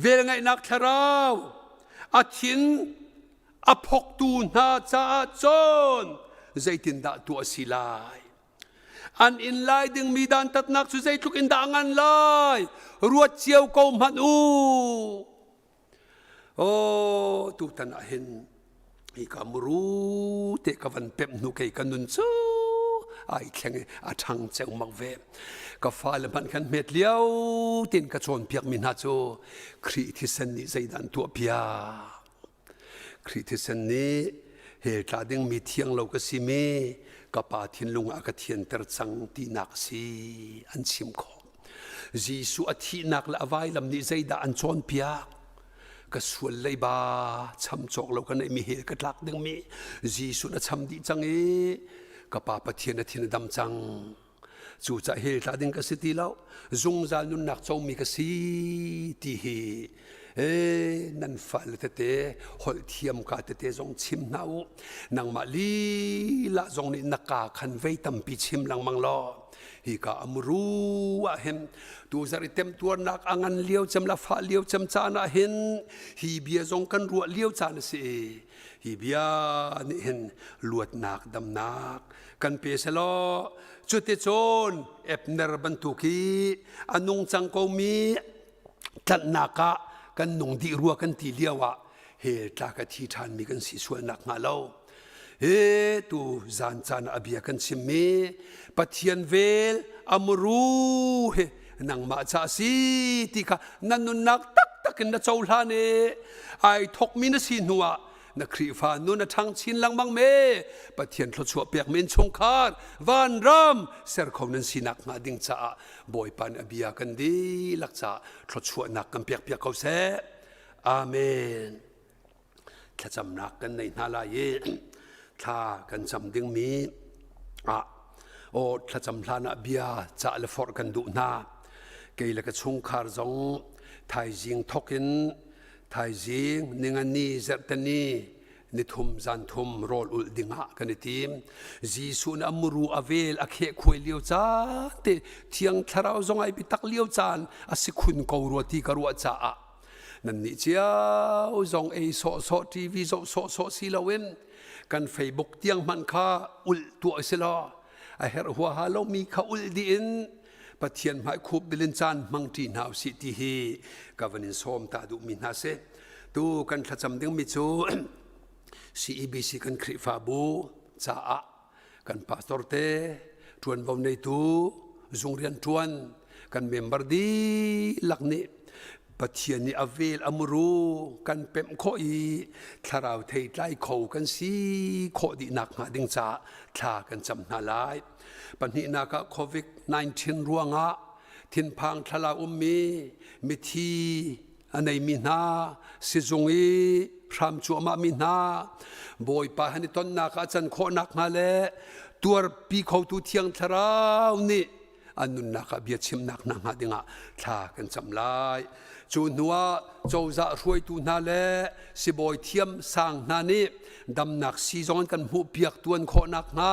velngeihnak thlarau a thin a phoktu hna caah cun zeitindah tuah a si lai? An in lai dingmi dantatnak cu zeitluk in dah a ngan lai? Ruat cio ko hmanh u. Oh, tutan ah hin hi ka muru te ka van pemh hnu kei ka nun cu ai thleng i a ṭhang ceomak ve. Ka fale hmanh khan hmet lio tin ka cawnpiakmi hna cu Khrih thisen nih zeidah an tuahpiak? Khrih thisen nih hell tla dingmi thiang lo ka simi ka pa thinlung ah ka thianter cang tinak a si an chim khawh. Jesuh a thihnak le a vailam nih zeidah an cawnpiak? Ka sual leiba cham cawk lo ka neihmi hell ka tlak dingmi Jesuh na cham dih cang i ka pa Pathian a thin a dam cang. Cucaah hell tla ding ka si ti lo, zungzal nunnak comi ka si ti hi ee nan fale tete holh thiam ka tete zong chim hna u. Nangmah lila zong nih na ka khan vei tampi chim lengmang law hi ka amuru ah hin tu zarh i temtuarnak a ngan lio cem la fah lio cem caan ah hin hi bia zong kan ruah lio caan a si i hi bia nih hin luatnak damnak kan pe selaw cuticun Abner bantuk hi a nung cang komi tlanhnak ah kan nung dih rua kan ti lio ah hell tla ka thi ṭhanmi kan si sual nak hnga lo he tu zan caan a bia kan chimmi Pathian vel amuru he nangmah ca si ti kha na nunnak taktak in na cohlan i ai thokmi na si hnu ah na Khrihfa nun a ṭhang chin lengmang me Pathian thluachuah pek men chungkhar vanram ser kho nan sinak hnga ding caah Bawipa nih a bia kan dihlak caah thluachuahnak kan pek piak ko seh. Amen. Thlacamnak kan nei hna lai i thla kan cam dingmi ah aw thlacam hlan ah bia cah le forh kan duh hna. Kei le ka chungkhar zong thaizing thok in Thaizing ningani zarhteni nithum zanthum rawl ulh dingah kan i tim. Jesuh nih a muru a vel a kheh khuai lio caan te thiang thlarau zong ai biatak lio caan a si khun ko rua ti ka ruah caah nannih cio zong ei sawhsawh TV zoh sawhsawh si loin kan Facebook tiang hmanh kha ulh tuah si law a herh huaha lomi kha ulh dih in Pathian hmai khup bilin caan hmang ṭi hna usih ti hi ka van in sawm ta duhmi hna si. Tu kan thlacam dingmi cu CEBC kan Khrihfabu caah kan pastor te ṭuanvo neitu zung rian ṭuan kan member dihlak nih Pathian nih a vel a muru kan pemh khawh i thlarau theitlai kho kan si khawh dih nak hnga ding caah thla kan cam hna lai. Pahnihnak ah COVID-19 ruangah thinphang thlalau ummi mithi a neimi hna sizung i hram cuahmah mi hna Bawipa han i tonnak ah can khawhnak hnga le tuarpi khotu Thiang Thlarau nih an nunnak ah bia chimnak hna hnga dingah thla kan cam lai. Cu hnuah cozah hruaitu hna le sibawi thiam sang hna nih damnak sii zong an kan hmuh piak tuan khawhnak hnga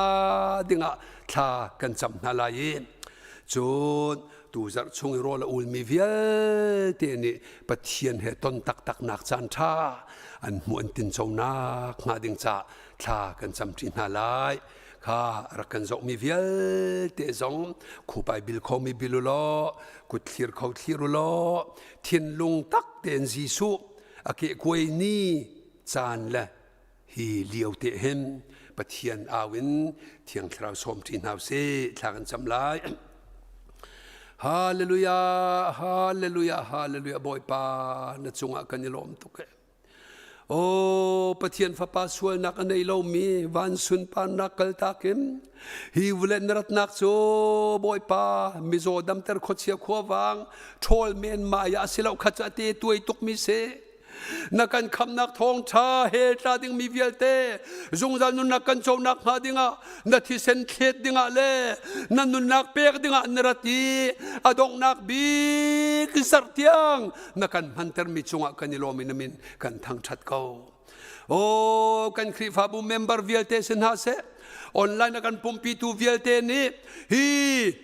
dingah thla kan cam hna lai i cun tuzarh chung i rawl a ulmi vialte nih Pathian he ton taktaknak caan ṭha an hmuh an tinconak hnga ding caah thla kan camṭi hna lai. Kha rak kan zohmi vialte zong khupai bil khomi bil u law kut thlir kho thlir u law thinlung tak tein Jesuh a kehkuai ni caan le hi lio te hin Pathian au in Thiang Thlarau sawm ṭi hna usih thla kan cam lai. Hallelujah, hallelujah, hallelujah Bawipa na cungah kan i lawm tuk e. Aw Pathian Fapa sualnak a nei lomi van sunparnak kaltak in hi vawlei na ratnak cu Bawipa mizaw damter khuachia khuavang ṭhawl men mah ah a si lo kha cu a te tuai tukmi si. Na kan khamnak thawngṭha hell tla dingmi vialte zungzal nunnak kan conak hnga dingah na thisen thlet dingah le na nunnak pek dingah na rat i a donghnak bik zarh tiang na kan hmantermi cungah kan i lawm i na min kan thangṭhat ko. Aw kan Khrihfabu member vialte si hna seh online a kan pumpitu vialte nih hi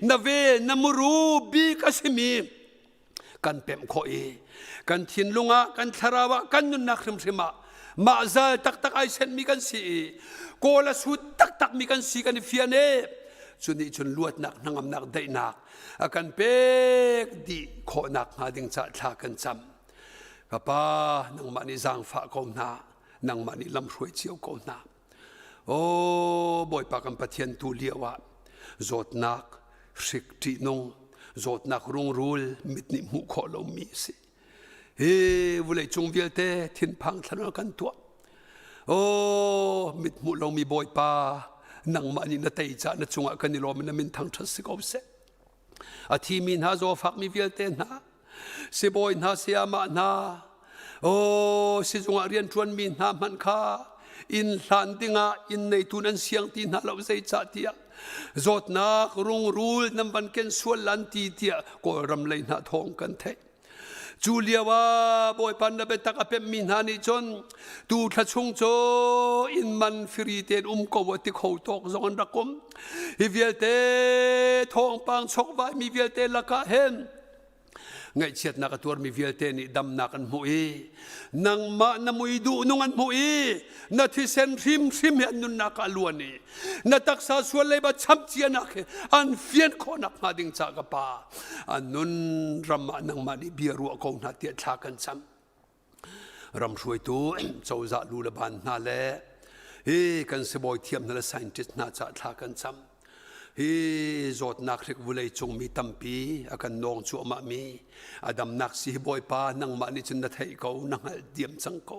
na ve na muru bik a simi kan pemh khawh i kan thinlung ah kan thlarau ah kan nunnak hrimhrim ah mah zal taktak ai senmi kan si i kawl a sut taktakmi kan si kan i fian e cu nih cun luatnak hnangamnak daihnak a kan pek dih khawhnak hnga ding ca thla kan cam ka pa nangmah nih zaangfah ko hna nangmah nih lamhruai cio ko hna Aw Bawipa kan Pathian tu lio ah zawtnak hrik ṭihnung zawtnak rungrul mit nih hmuh khawh lomi a si. Hi vulei cung vialte thinphang thlan kan tuah. Aw mit hmuh lomi Bawipa nangmah nih na tei caah na cungah kan i lawm i na min thangṭhat si ko seh. A thimi hna zawfakmi vialte hna sibawi hna sayamah hna aw sizung ah rianṭuanmi hna hmanh kha inn hlan dingah inn neitu nan siang ti hna lo zeicah tiah zawtnak rungrul nan van ken sual lan ti tiah kawlram lei hna thawng kan theih Cu lio ah Bawipa na biatak a pemmi hna nih cun tu thla chung cu inn man firi tein um ko a ti kho tawk zong an rak um. Hi vialte thawngpang chokvai mi vialte lakah hin ngaihchiatnak a tuarmi vialte nih damnak an hmuh i nangmah na mui duh nung an hmuh i na thisen hrimhrim hi an nunnak ah a luan i na taksa sual leiba chamh cianak hi an fian khawhnak hnga ding ca ka pa an nun ram ah nangmah nih bia ruah ko hna tiah thla kan cam ram hruaitu cozah lu le ban hna le hi kan sibawi thiam hna le scientist hna ca thla kan cam hi zawtnak hrik vulei cung mi tampi a kan nawng cuahmah mi a damnak si hi bawipa nangmah nih cun na theih ko na hngalh diam cang ko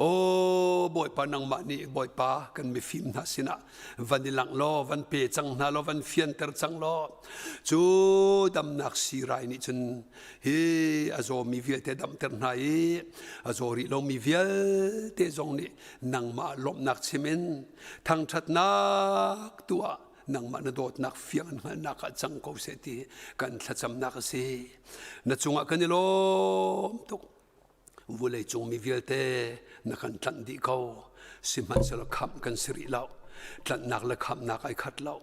Aw Bawipa nangmah nih Bawipa kan mifim hna sinah van i langh law van pe cang hna law van fianter cang law cu damnak siirai nih cun hi a zawmi vialte damter hna i a zaw rih lomi vialte zong nih nangmah lawmhnak chim in thangṭhatnak tuah nangmah na dawtnak fiang an hngalhnak ah cang ko seh ti kan thlacamnak a si na cungah kan i lawm tuk Vulei cung mi vialte na kan tlanh dih ko. Sihmanhsehlaw khamh kan si rih lo. Tlanhnak le khamhnak ai khat lo.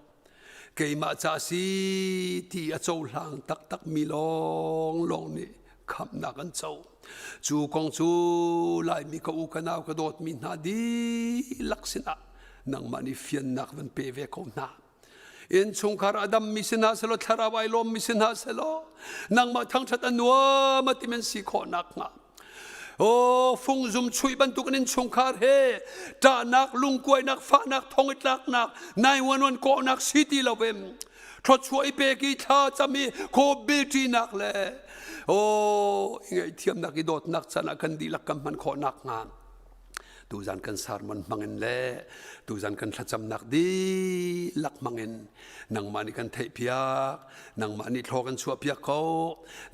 Keimah ca si ti a cohlang taktak mi lawnglawng nih khamhnak an co. Cu kong cu Laimi ka u ka nau ka dawtmi hna dihlak sinah nangmah nih fiannak van pe ve ko hna. Innchungkhar a dammi si hna selaw thlarau ai lawmmi si hna selaw nangmah thangṭhat a nuam a timi an si khawh nakhnga Oh, fungzum chuih bantuk in innchungkhar he ṭahnak, lungkuainak, fahnak, thong i tlaknak, 911 kawhnak si ti lo in thluachuah i pek i thla cam i khaw bilṭinak le. Aw, i ngaihthiamnak i dawtnak can ah kan dihlak kan hman khawh nakhnga tuzan kan sermon hmangin le tuzan kan thlacamnak dihlak hmangin nangmah nih kan theihpiak, nangmah nih thlaw kan chuahpiak ko.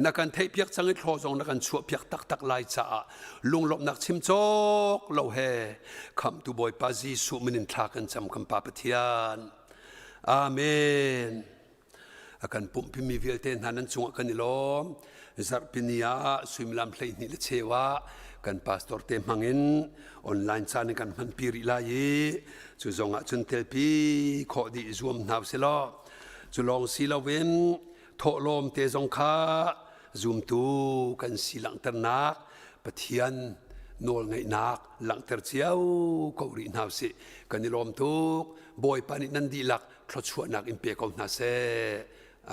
Na kan theihpiak cang i thlaw zong na kan chuahpiak taktak lai caah lunglawmhnak chim cawk lo he khamhtu Bawipa Jesuh min in thla kan cam kan Pa Pathian. Amen. A kan pumhpimi vialte hna nan cungah kan i lawm. Zarhpini ah suimilam 12 le cheu ah kan pastor te hmangin online caan in kan hmanpi rih lai i cu zong ah cun telpi khawh dih zuam hna usih law cu lawng si loin thawhlawm te zong kha zumtu kan si langhternak Pathian nawlngeihnak langhter cio ko rih hna usih. Kan i lawm tuk. Bawipa nih nan dihlak thluachuahnak in pe ko hna seh.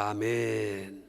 Amen.